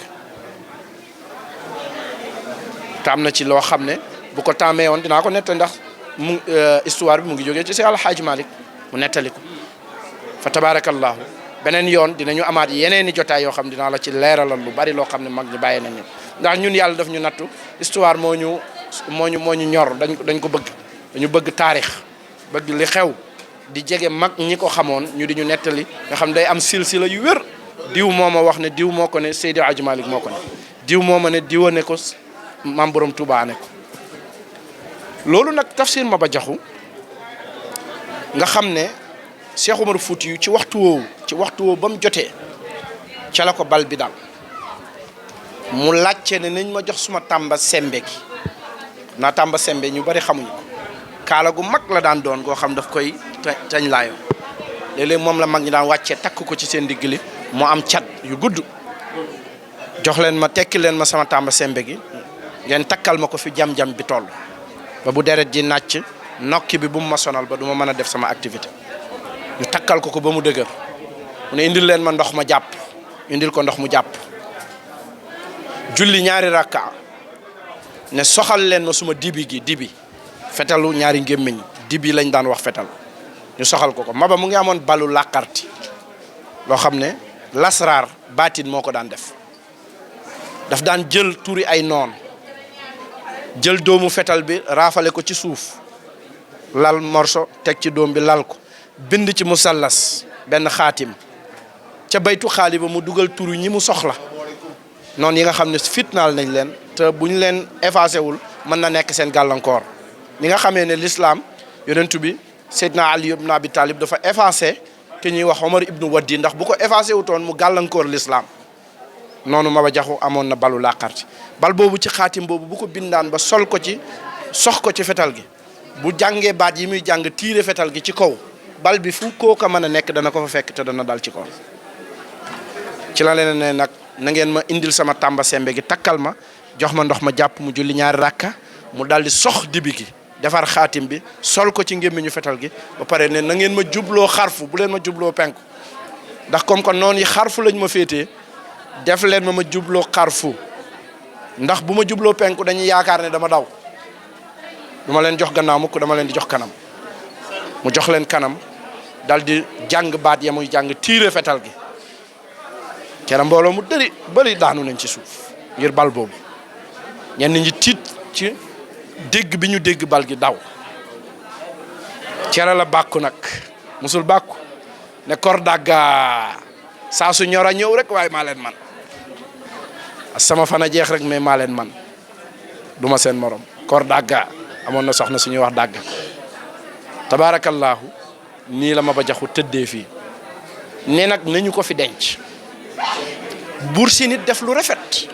te am na ci loo xam ne bu ko tàmmee woon dinaa ko nettali ndax mu histoire bi mu ngi jógee ci Seex Alxaaji Malik mu nettali ko fa tabarakallahu beneen yoon dinañu amaat yeneeni jotaay yoo xam dinaa la ci leeralal lu bari loo xam ne mag ñi bàyyi nañu ndax ñun yàlla daf ñu nattu histoire moo ñu ñor dañ ko bëgg dañu bëgg taarix bëgg li xew di jege mag ñi ko xamoon ñu di ñu nettali nga xam day am silsila yu wér diw moo ma wax ne diw moo ko ne Seydi Hadji Malick moo ko ne diw moo ma ne diwa ne ko Maam Borom Touba ne ko loolu nag Tafsir Maba Jaxu nga xam ne Cheikh Omar Fouti yu ci waxtu woowu ba mu jotee ca la ko bal bi daal mu laajte ne nañ ma jox suma tàmba sembe gi naa tàmba sembe ñu bari xamuñu ko kaala gu mag la daan doon goo xam daf koy tañ laayoo léeg-léeg moom la mag ñi daan wàccee takk ko ci seen digg li mu am cat yu gudd jox leen ma tekki leen ma sama tàmba sembe gi ngeen takkal ma ko fi jam-jam bi toll ba bu deret ji nàcc nokki bi bu mu ma sonal ba du ma mën a def sama activité ñu takkal ko ba mu dëgër mu ne indil leen ma ndox ma jàpp indil ko ndox mu jàpp julli ñaari rakka ne soxal leen ma suma dibi fetalu ñaari ngémmiñ dibi lañ daan wax fetal ñu soxal ko Maba mu ngi amoon balu làqarti loo xam ne lasraar baatin moo ko daan def daf daan jël turi ay noon jël doomu fetal bi raafale ko ci suuf lal morso teg ci doom bi lal ko bind ci musallas benn xaatim ca baytu xaali ba mu dugal turu ñi mu soxla noonu yi nga xam ne fitnaal nañ leen te bu ñu leen effacé wul mën na nekk seen gàllankoor ñi nga xamee ne l'islam yonentu bi Seydina Ali ibn Abi Talib dafa effacé ki ñuy wax Omar ibnu Waddi ndax bu ko effacé wutoon mu gàllankoor l'islam noonu Maba Jaxu amoon na balu làqarti bal boobu ci xaatim boobu bu ko bindaan ba sol ko ci sox ko ci fetal gi bu jàngee baat yi muy jàng tiire fetal gi ci kaw bal bi fu kooka mën a nekk dana ko fa fekk te dana dal ci kaw ci la leen ne nag na ngeen ma indil sama tàmba sembe gi takkal ma jox ma ndox ma jàpp mu julli ñaari rakka mu daldi sox dibi gi defar xaatim bi sol ko ci ngémmiñu fetal gi ba pare ne na ngeen ma jubloo xarfu bu leen ma jubloo penku ndax comme que noonu yi xarfu lañ ma féetee def leen ma jubloo xarfu ndax bu ma jubloo penku dañuy yaakaar ne dama daw duma leen jox gannaaw mukk dama leen di jox kanam mu jox leen kanam daldi jàng baat ya muy jàng tiire fetal gi kera mbooloo mu bëri daanu nañ ci suuf ngir bal boobu ñenn ñi tiit ci dégg bi ñu dégg bal gi daw cera la bàkku nag musul bàkku ne kor dagga saa su ñor a ñëw rek waaye maa leen man sama fan a jeex rek mais maa leen man duma seen morom kor dagga amoon na soxna suñuy wax dagga tabaarakallaahu nii la Maba Jaxu tëddee fii ne nag nañu ko fi denc Buur Siin nit def lu rafet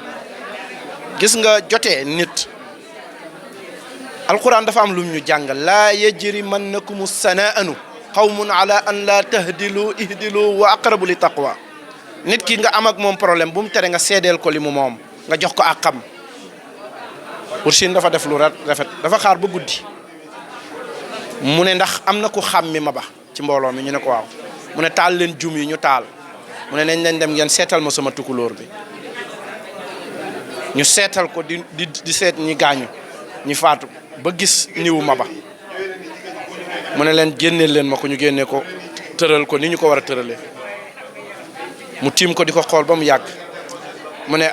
gis nga jotee nit alquran dafa am lum ñu jàngal laa yajrimannakumu sanaanu qawmun ala an la tahdilu ihdilu wa aqrabu li taqwa nit ki nga am ak moom problème bu mu tere nga seedeel ko li mu moom nga jox ko ak xam Buur Siin dafa def lu rafet dafa xaar ba guddi mu ne ndax am na ku xàmmi Maba ci mbooloo mi ñu ne ko waaw mu ne taal leen jum yi ñu taal mu ne nañ leen dem ngeen seetal ma sama tukulóor bi ñu seetal ko di seet ñi gaañu ñi faatu ba gis niwu Maba mu ne leen génneel leen ma ko ñu génne ko tëral ko ni ñu ko war a tëralee mu tiim ko di ko xool ba mu yàgg mu ne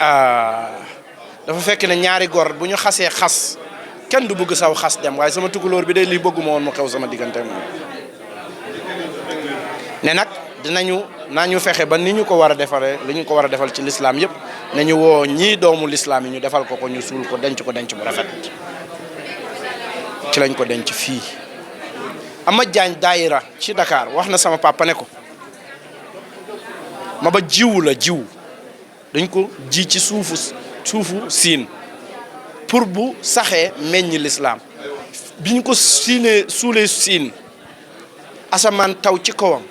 dafa fekk ne ñaari góor bu ñu xasee xas kenn du bëgg saw xas dem waaye sama tukulóor bi day lii bëgguma woon mu xew sama diggante moom ne nag nañu fexe ba ni ñu ko war a defaree li ñu ko war a defal ci lislaam yëpp nañu woo ñii doomu lislaam yi ñu defal ko ñu suul ko denc bu rafet ci lañ ko denc fii Amath Diagne daayira ci Dakar wax na sama papa ne ko Maba jiwu dañ ko ji ci suufu siin pour bu saxee meññ lislaam biñ ko suulee siin asamaan taw ci kawam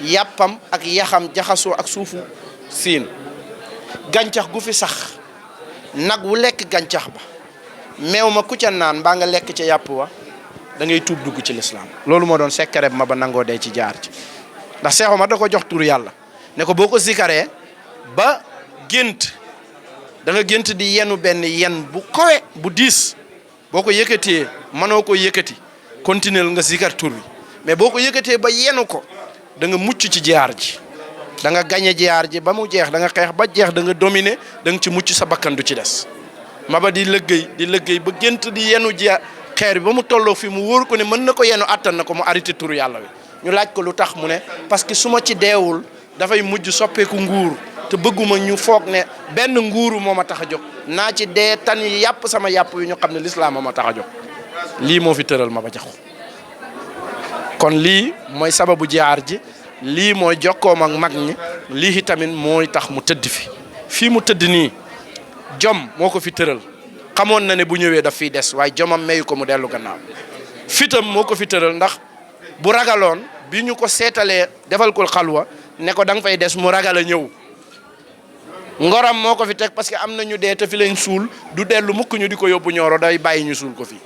yàppam ak yaxam jaxasoo ak suufu siin gàncax gu fi sax nag wu lekk gàncax ba meew ma ku ca naan mbaa nga lekk ca yàpp wa da ngay tuub dugg ci lislaam loolu moo doon secret ma ba nangoo dee ci jaar ci ndax Seex Omar da ko jox turu yàlla ne ko boo ko zikaree ba gént da nga gént di yenu benn yen bu kowe bu diis boo ko yëkkatee mënoo ko yëkkati continuer nga zikar tur bi mais boo ko yëkkatee ba yenu ko da nga mucc ci jiyaar ji da nga gañe jiyaar ji ba mu jeex da nga xeex ba jeex da nga dominer da nga ci mucc sa bakkan du ci des Maba di liggéey ba gént di yenu jiyaar xeer bi ba mu tolloo fi mu wóor ko ne mën na ko yenu attan na ko mu arrêté turu yàlla wi ñu laaj ko lu tax mu ne parce que su ma ci deewul dafay mujj soppeeku nguur te bëgguma ñu foog ne benn nguuru moo ma tax a jóg naa ci dee tan yi yàpp sama yàpp yu ñu xam ne lislaam moo ma tax a jóg lii moo fi tëral Maba Jaxu kon lii mooy sababu jiyaar ji lii mooy jokkoom ak mag ñi lii tamit mooy tax mu tëdd fii mu tëdd nii jom moo ko fi tëral xamoon na ne bu ñëwee daf fiy des waaye jomam mayu ko mu dellu gannaaw fitam moo ko fi tëral ndax bu ragaloon bi ñu ko seetalee defal ko xalwa ne ko da nga fay des mu ragal a ñëw ngoram moo ko fi teg parce que am na ñu dee te fi lañ suul du dellu mukk ñu di ko yóbbu ñooro day bàyyi ñu suul ko fii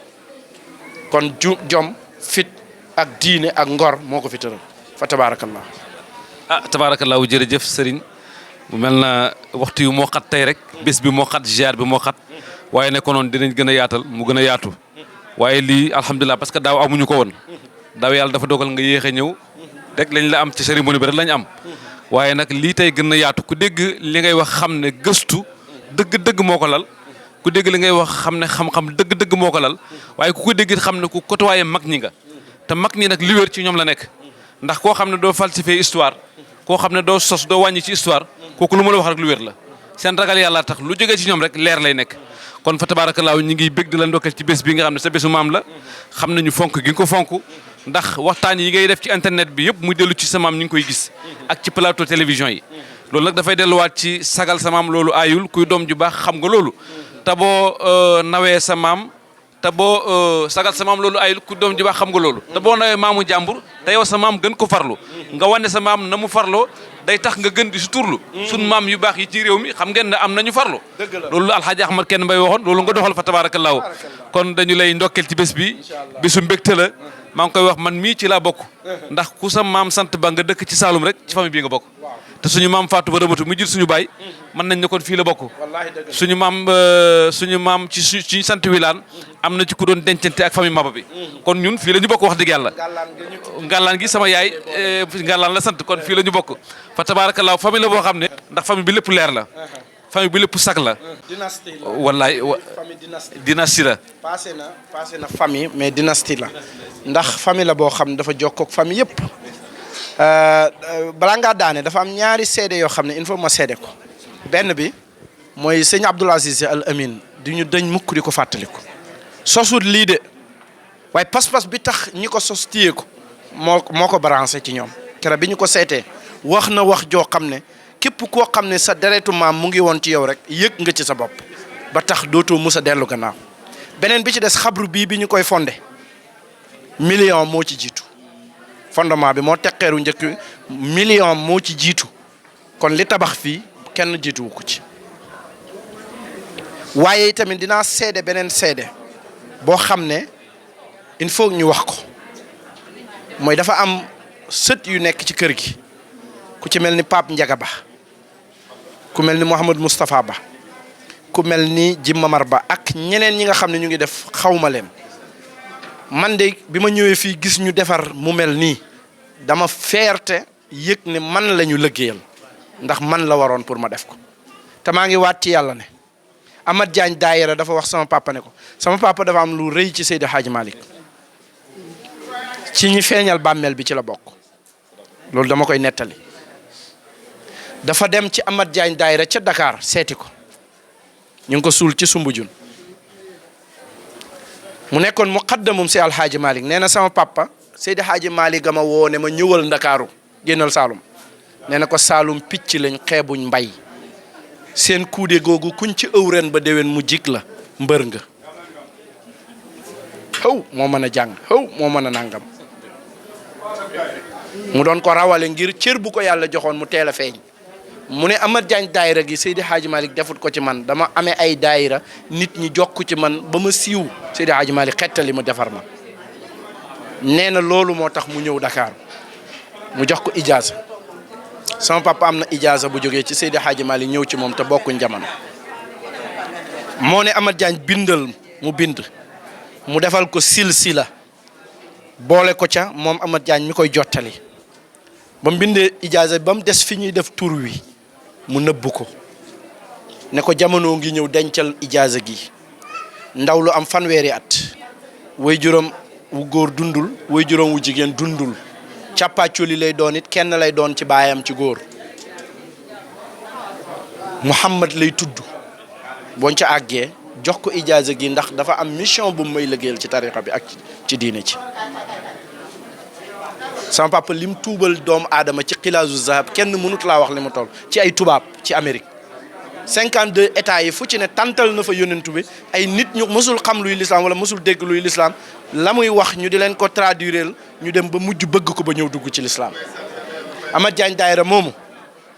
kon jom fit ak diine ak ngor moo ko fi tëral fa tabaarakallah tabaarakallah jërëjëf sëriñ mu mel na waxtu yu moo xat tey rek bés bi moo xat ziar bi moo xat waaye ne ko noonu dinañ gën a yaatal mu gën a yaatu waaye lii alhamdulilah parce que daaw amuñu ko woon daaw yàlla dafa dogal nga yéex a ñëw rek lañ la am ci cérémonie bi rek lañ am waaye nag lii tey gën a yaatu ku dégg li ngay wax xam ne gëstu dëgg-dëgg moo ko lal ku dégg li ngay wax xam ne xam-xam dëgg-dëgg moo ko lal waaye ku ko dégg xam ne ku côtoyé mag ñi nga te mag ñi nag li wér ci ñoom la nekk ndax koo xam ne doo falsifier histoire koo xam ne doo sos doo wàññi ci histoire kooku lu ma la wax rek lu wér la seen ragal yàlla tax lu jógee ci ñoom rek leer lay nekk kon fa tabaarakallaahu ñi ngi bég di la ndokkeel ci bés bi nga xam ne sa bésu maam la xam nañu fonk gi nga ko fonk ndax waxtaan yi ngay def ci internet bi yëpp muy dellu ci sa maam ñu ngi koy gis ak ci plateau télévision yi loolu nag dafay delluwaat ci sagal sa maam loolu aayul kuy doom ju baax xam nga loolu te boo nawee sa maam te boo sagal sa maam loolu aayul kuy doom ju baax xam nga loolu te boo nawee maamu jàmbur te yow sa maam gën ko farlu nga wane sa maam na mu farloo day tax nga gën di suturlu sun maam yu baax yi ci réew mi xam ngeen ne am nañu farlu loolu alxaaji Ahmad Kenn Mbay waxoon loolu nga doxal fa tabaarakallaahu kon dañu lay ndokkeel ci bés bi bésu mbégte la maa ngi koy wax man mii ci laa bokk ndax ku sa maam sant ba nga dëkk ci Saalum rek ci famille bii nga bokk te suñu maam Fatou ba rëbatu mu jël suñu baay mën nañ ne kon fii la bokk suñu maam ci suñu sant wilaan am na ci ku doon dencante ak famille Maba bi kon ñun fii la ñu bokk wax dëgg yàlla ngàllaan gi sama yaay ngàllaan la sant kon fii la ñu bokk fa tabaarakallaahu famille la boo xam ne ndax famille bi lépp leer la famille bi lépp sag la wallaay dynastie la passé na famille mais dynastie la ndax famille la boo xam ne dafa jokkook famille yëpp balaa ngaa daane dafa am ñaari seede yoo xam ne il faut ma seede ko benn bi mooy sëñ Abdoul Aziz Al Amin di ñu dëñ mukk di ko fàttaliku sosut lii de waaye pas-pas bi tax ñi ko sos téye ko moo ko branché ci ñoom keroog bi ñu ko seetee wax na wax joo xam ne képp koo xam ne sa deretu maam mu ngi woon ci yow rek yëg nga ci sa bopp ba tax dootoo mus a dellu gannaaw beneen bi ci des xabru bii bi ñu koy fondé million moo ci jiitu fondement bi moo teqeeru njëkk million moo ci jiitu kon li tabax fii kenn jiituwu ko ci waaye tamit dinaa seede beneen seede boo xam ne il faut ñu wax ko mooy dafa am sët yu nekk ci kër gi ku ci mel ni Pape Ndiaga Ba ku mel ni Mouhamadou Moustapha Ba ku mel ni Jim Mamar Ba ak ñeneen ñi nga xam ne ñu ngi def xawma leen man de bi ma ñëwee fii gis ñu defar mu mel nii dama fierté yëg ne man la ñu liggéeyal ndax man la waroon pour ma def ko te maa ngi waat ci yàlla ne Amath Diagne daayira dafa wax sama papa ne ko sama papa dafa am lu rëy ci Seydi Hadji Malick ci ñi feeñal bàmmeel bi ci la bokk loolu dama koy nettali dafa dem ci Amath Diagne daayira ca Dakar seeti ko ñu ngi ko suul ci Sumbujun mu nekkoon mu xaddamum si Alxaaji Malick nee na sama papa Seydi Hadji Malick gama woo ne ma ñëwal Ndakaaru génnal Saalum nee na ko Saalum picc lañ xeebuñ mbay seen kuude googu kuñ ci ëw ren ba déwén mu jig la mbër nga xëw moo mën a jàng xëw moo mën a nangam mu doon ko rawale ngir cër bu ko yàlla joxoon mu teel a feeñ mu ne Amath Diagne daayira gi Seydi Hadji Malick defut ko ci man dama amee ay daayira nit ñi jokku ci man ba ma siiw Seydi Hadji Malick xettali ma defar ma nee na loolu moo tax mu ñëw Dakar mu jox ko ijaaza sama papa am na ijaaza bu jógee ci Seydi Hadji Malick ñëw ci moom te bokkuñ jamono moo ne Amath Diagne bindal mu bind mu defal ko silsila boole ko ca moom Amath Diagne mi koy jottali ba mu bindee ijaaza ba mu des fi ñuy def tur wi mu nëbb ko ne ko jamono ngi ñëw dencal ijaaza gi ndaw lu am fanweeri at way juróom wu góor dundul way juróom wu jigéen dundul càppaacoli lay doon it kenn lay doon ci baayam ci góor Muhammad lay tudd boo ca àggee jox ko ijaaza gi ndax dafa am mission bu may liggéeyal ci tariqa bi ak ci diine ci sama papa lim tuubal doomu aadama ci xilaasu zahab kenn mënut laa wax li mu toll ci ay tubaab ci Amérique 52 états yi fu ci ne tantal na fa yonentu bi ay nit ñu mësul xam luy lislaam wala mësul dégg luy lislaam la muy wax ñu di leen ko traduireel ñu dem ba mujj bëgg ko ba ñëw dugg ci lislaam Amath Diagne daayira moomu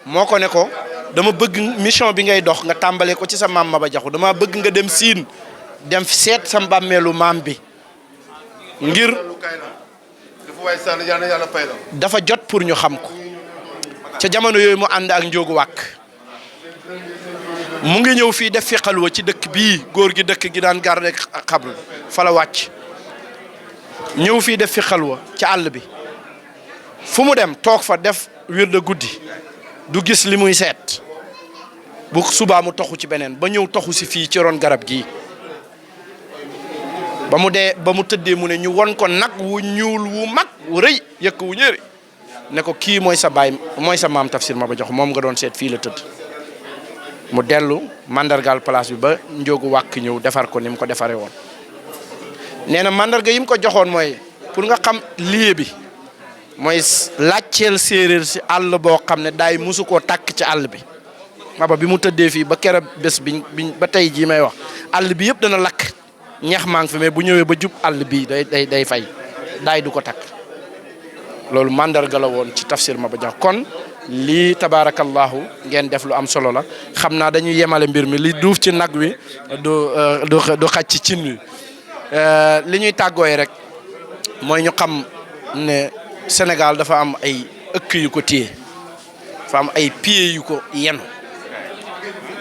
moo ko ne ko dama bëgg mission bi ngay dox nga tàmbalee ko ci sa maam Maba Jaxu dama bëgg nga dem siin dem seet sa mbàmmeelu maam bi ngir dafa jot pour ñu xam ko ca jamono yooyu mu ànd ak njóogu wàkk mu ngi ñëw fii def fi xalwa ci dëkk bii góor gi dëkk gi daan garde xabru fa la wàcc ñëw fii def fi xalwa ci àll bi fu mu dem toog fa def wirde guddi du gis li muy seet bu subaa mu toxu ci beneen ba ñëw toxu si fii ci ron garab gii ba mu tëddee mu ne ñu won ko nag wu ñuul wu mag wu rëy yëkk wu ñëri ne ko kii mooy sa baay mooy sa maam Tafsir Maba Jaxu moom nga doon seet fii la tëdd mu dellu mandargaal place bi ba njóogu wàkk ñëw defar ko ni mu ko defaree woon nee na mandarga yi mu ko joxoon mooy pour nga xam lieu bi mooy laajteel séeréer si àll boo xam ne daay musu koo tàkk ci àll bi Maba bi mu tëddee fii ba kera bés biñ ba tey jii may wax àll bi yëpp dana lakk ñax maa ngi fi mais bu ñëwee ba jub àll bii day fay daay du ko takk loolu mandarga la woon ci Tafsir Maba Jaxu kon lii tabaarakallahu ngeen def lu am solo la xam naa dañuy yemale mbir mi li duuf ci nag wi du xaj ci cin wi li ñuy tàggooy rek mooy ñu xam ne Sénégal dafa am ay ëkk yu ko téye dafa am ay pieds yu ko yenu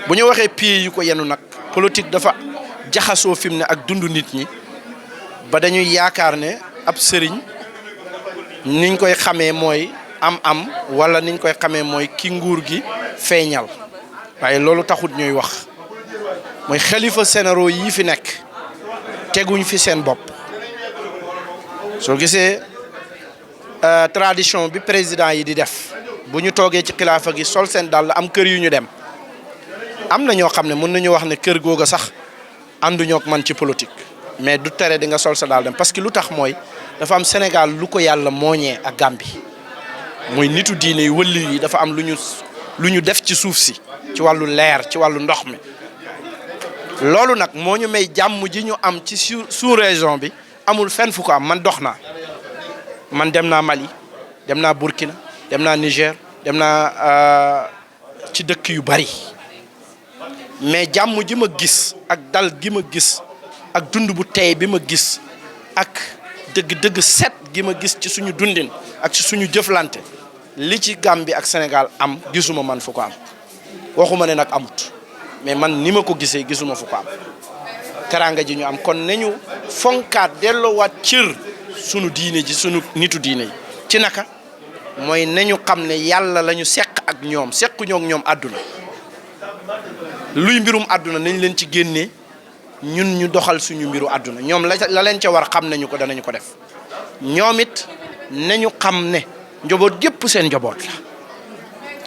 bu ñu waxee pieds yu ko yenu nag politique dafa jaxasoo fi mu ne ak dundu nit ñi ba dañuy yaakaar ne ab sëriñ niñ koy xamee mooy am wala niñ koy xamee mooy ki nguur gi feeñal waaye loolu taxut ñuy wax mooy xalifa généraux yi fi nekk teguñ fi seen bopp soo gisee tradition bi président yi di def bu ñu toogee ci xilaafa gi sol seen dàll am kër yu ñu dem am na ñoo xam ne mën nañu wax ne kër googa sax ànduñoo ak man ci politique mais du tere di nga sol sa daal dem parce que lu tax mooy dafa am Sénégal lu ko yàlla mooñee ak Gambie mooy nitu diine yi wëlli yi dafa am lu ñu def ci suuf si ci wàllu leer ci wàllu ndox mi loolu nag moo ñu may jàmm ji ñu am ci sous région bi amul fenn fu ko am man dox naa man dem naa Mali dem naa Burkina dem naa Niger dem naa ci dëkk yu bari mais jàmm ji ma gis ak dal gi ma gis ak dund bu tey bi ma gis ak dëgg-dëgg set gi ma gis ci suñu dundin ak ci suñu jëflante li ci Gambie ak Sénégal am gisuma man fu ko am waxuma ne nag amut mais man ni ma ko gisee gisuma fu ko am teranga ji ñu am kon nañu fonkaat delloowaat cër sunu diine ji sunu nitu diine yi ci naka mooy nañu xam ne yàlla la ñu seq ak ñoom sequñoo ak ñoom àdduna luy mbirum àdduna nañ leen ci génnee ñun ñu doxal suñu mbiru àdduna ñoom la leen ca war xam nañu ko danañu ko def ñoom it nañu xam ne njaboot gépp seen njaboot la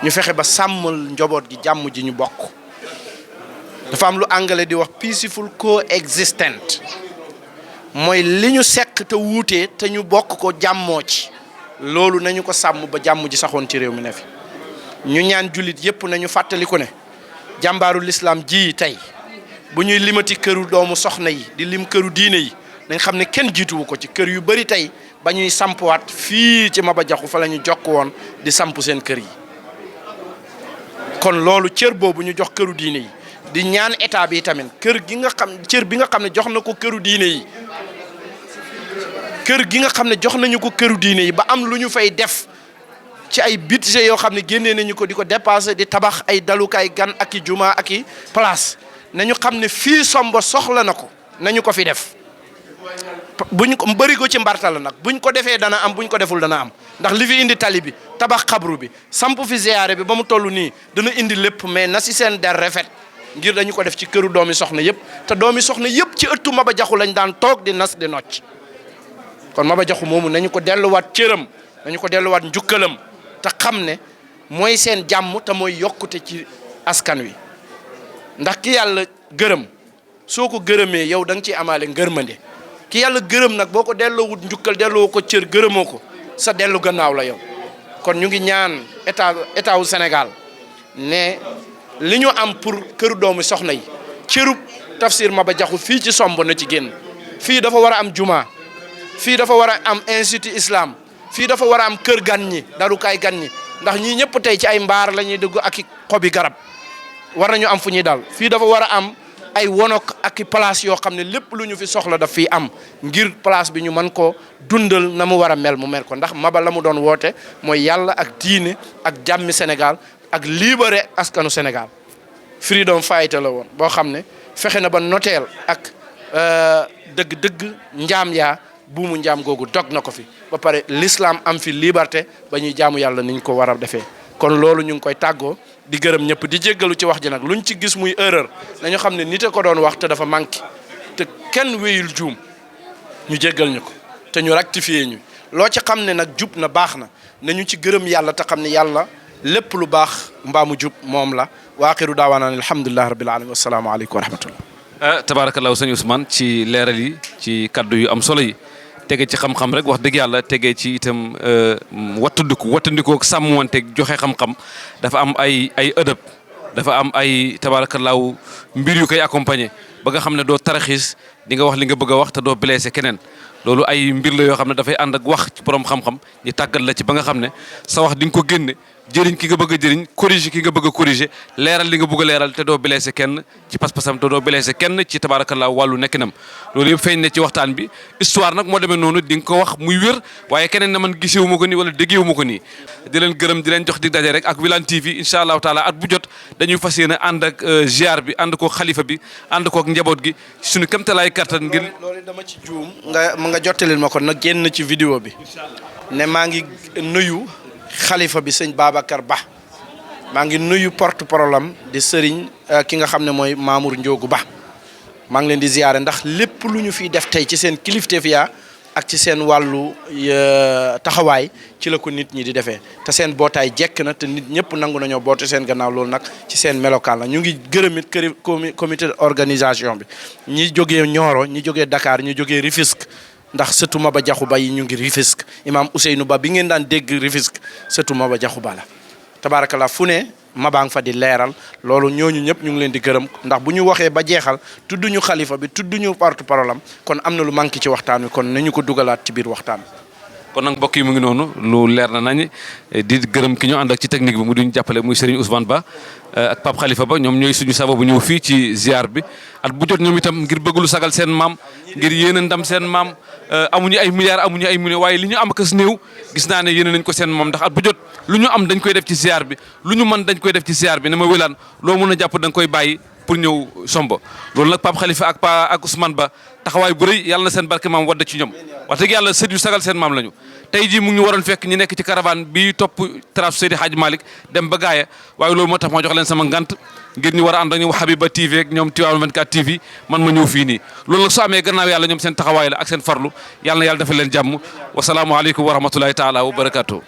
ñu fexe ba sàmmal njaboot gi jàmm ji ñu bokk dafa am lu anglais di wax peaceful coexistence mooy li ñu seq te wuutee te ñu bokk ko jàmmoo ci loolu nañu ko sàmm ba jàmm ji saxoon ci réew mi ne fi ñu ñaan jullit yépp nañu fàttaliku ne jàmbaaru lislaam ji tey bu ñuy limati këru doomu soxna yi di lim këru diine yi nañ xam ne kenn jiituwu ko ci kër yu bëri tey ba ñuy sampuwaat fii ci Maba Jaxu fa la ñu jokk woon di sampu seen kër yi kon loolu cër boobu ñu jox këru diine yi di ñaan état bi tamit kër gi nga xam cër bi nga xam ne jox na ko këru diine yi kër gi nga xam ne jox nañu ko këru diine yi ba am lu ñu fay def ci ay budget yoo xam ne génnee nañu ko di ko dépassé di tabax ay dalukaay gan ak i juma ak i place nañu xam ne fii Sombo soxla na ko nañu ko fi def buñ ko bëri ko ci mbarta la nag buñ ko defee dana am buñ ko deful dana am ndax li fi indi tali bi tabax xabru bi samp fi ziyaare bi ba mu toll nii dana indi lépp mais na si seen der rafet ngir dañu ko def ci këru doomi soxna yëpp te doomi soxna yëpp ci ëttu Maba Jaxu lañ daan toog di nas di nocc kon Maba Jaxu moomu nañu ko delluwaat cëram nañu ko delluwaat njukkalam te xam ne mooy seen jàmm te mooy yokkute ci askan wi ndax ki yàlla gërëm soo ko gërëmee yow da nga ciy amaale ngërmande ki yàlla gërëm nag boo ko delloowut njukkal delloo ko cër gërëmoo ko sa dellu gannaaw la yow kon ñu ngi ñaan état wu Sénégal ne li ñu am pour këru doomu soxna yi cërub tafsir Maba Jaxu fii ci Sombo na ci génn fii dafa war a am juma fii dafa war a am institut islam fii dafa war a am kër gan ñi dalukaay gan ñi ndax ñii ñëpp tey ci ay mbaar la ñuy dugg ak i xobi garab war nañu am fu ñuy dal fii dafa war a am ay wonok ak i place yoo xam ne lépp lu ñu fi soxla daf fii am ngir place bi ñu mën ko dundal na mu war a mel mu mel ko ndax Maba la mu doon woote mooy yàlla ak diine ak jàmmi Sénégal ak libéré askanu Sénégal freedom fighter la woon boo xam ne fexe na ba noteel ak dëgg-dëgg njaam yaa buumu njaam googu dog na ko fi ba pare l'islam am fi liberté ba ñuy jaamu yàlla niñ ko war a defee kon loolu ñu ngi koy tàggoo di gërëm ñëpp di jéggalu ci wax ji nag luñ ci gis muy erreur nañu xam ne nit a ko doon wax te dafa manqué te kenn wéyul juum ñu jéggal ñu ko te ñu rectifier ñu loo ci xam ne nag jub na baax na nañu ci gërëm yàlla te xam ne yàlla lépp lu baax mbaamu jub moom la wa axiru daawaana alhamdulillahi rabbil alamin wassalaamu aleykum wa rahmatullah tabarakallahu sëñ Ousmane ci leeral yi ci kaddu yu am solo yi tege ci xam-xam rek wax dëgg yàlla tege ci itam wattandikoo ak sàmmwanteeg joxe xam-xam dafa am ay ëdëb dafa am ay tabaarakallaahu mbir yu koy accompagner ba nga xam ne doo taraxiis di nga wax li nga bëgg a wax te doo blessé keneen loolu ay mbir la yoo xam ne dafay ànd ak wax ci borom xam-xam ñu tàggat la ci ba nga xam ne sa wax di nga ko génne jëriñ ki nga bëgg a jëriñ corriger ki nga bëgg a corriger leeral li nga bëgg a leeral te doo blessé kenn ci pas-pasam te doo blessé kenn ci tabaarakallaahu wàllu nekkinam loolu yëpp feeñ ne ci waxtaan bi histoire nag moo demee noonu di nga ko wax muy wér waaye keneen na man gisewu ma ko nii wala déggewu ma ko nii di leen gërëm di leen jox dig daje rek ak Wilane TV incha allahu taala at bu jot dañuy fas yéene ànd ak ziar bi ànd koog xalifa bi ànd koog njaboot gi suñu kéemtalaay kattan ngir loolu dama ci juum nga jottalil ma ko nag génn ci vidéo bi ne maa ngi nuyu xalifa bi sëñ Babacar Ba maa ngi nuyu porte problème di sëriñ ki nga xam ne mooy Mamour Ndiogu Ba maa ngi leen di ziyaare ndax lépp lu ñu fiy def tey ci seen kilifteef yaa ak ci seen wàllu taxawaay ci la ko nit ñi di defee te seen bootaay jekk na te nit ñëpp nangu nañoo boote seen gannaaw loolu nag ci seen melokaan la ñu ngi gërëmit comité organisation bi ñi jógee Nioro ñi jógee Dakar ñi jógee Rufisque ndax sëtu Maba Jaxu Ba yi ñu ngi Rufisque imam Ousseynou Ba bi ngeen daan dégg Rufisque sëtu Maba Jaxu Ba la tabaarakallaa fu ne Maba nga fa di leeral loolu ñooñu ñëpp ñu ngi leen di gërëm ndax bu ñu waxee ba jeexal tudduñu xalifa bi tudduñu porte parole am kon am na lu manqué ci waxtaan wi kon nañu ko dugalaat ci biir waxtaan kon nag mbokk yi mu ngi noonu lu leer na nañ di gërëm ki ñu ànd ak ci technique bi mu duñ jàppale muy Serigne Ousmane Ba ak Pape Khalifa Ba ñoom ñooy suñu sababu ñëw fii ci ziar bi at bu jot ñoom itam ngir bëgg lu sagal seen maam ngir yéene ndam seen maam amuñu ay milliards amuñu ay millions waaye li ñu am ak néew gis naa ne yéene nañ ko seen maam ndax at bu jot lu ñu am dañ koy def ci ziar bi lu ñu mën dañ koy def ci ziar bi ne ma Wilane loo mën a jàpp da nga koy bàyyi pour ñëw Sombo loolu nag Pape Khalifa ak Ousmane Ba taxawaay bu rëy yàlla na seen barke maam wadda ci ñoom wax dëgg yàlla sët yu sagal seen maam lañu tey jii mu ngi ñu waroon fekk ñu nekk ci caravane bi topp trace Seydi Hadj Malick dem ba gaaya waaye loolu moo tax ma jox leen sama ngant ngir ñu war a ànd ak ñoom Habiba TV ak ñoom Tivaouane 24 TV man ma ñëw fii nii loolu nag su amee gannaaw yàlla ñoom seen taxawaay la ak seen farlu yàlla na yàlla defal leen jàmm wasalaamualeykum wa rahmatulahi taala wa barakatuh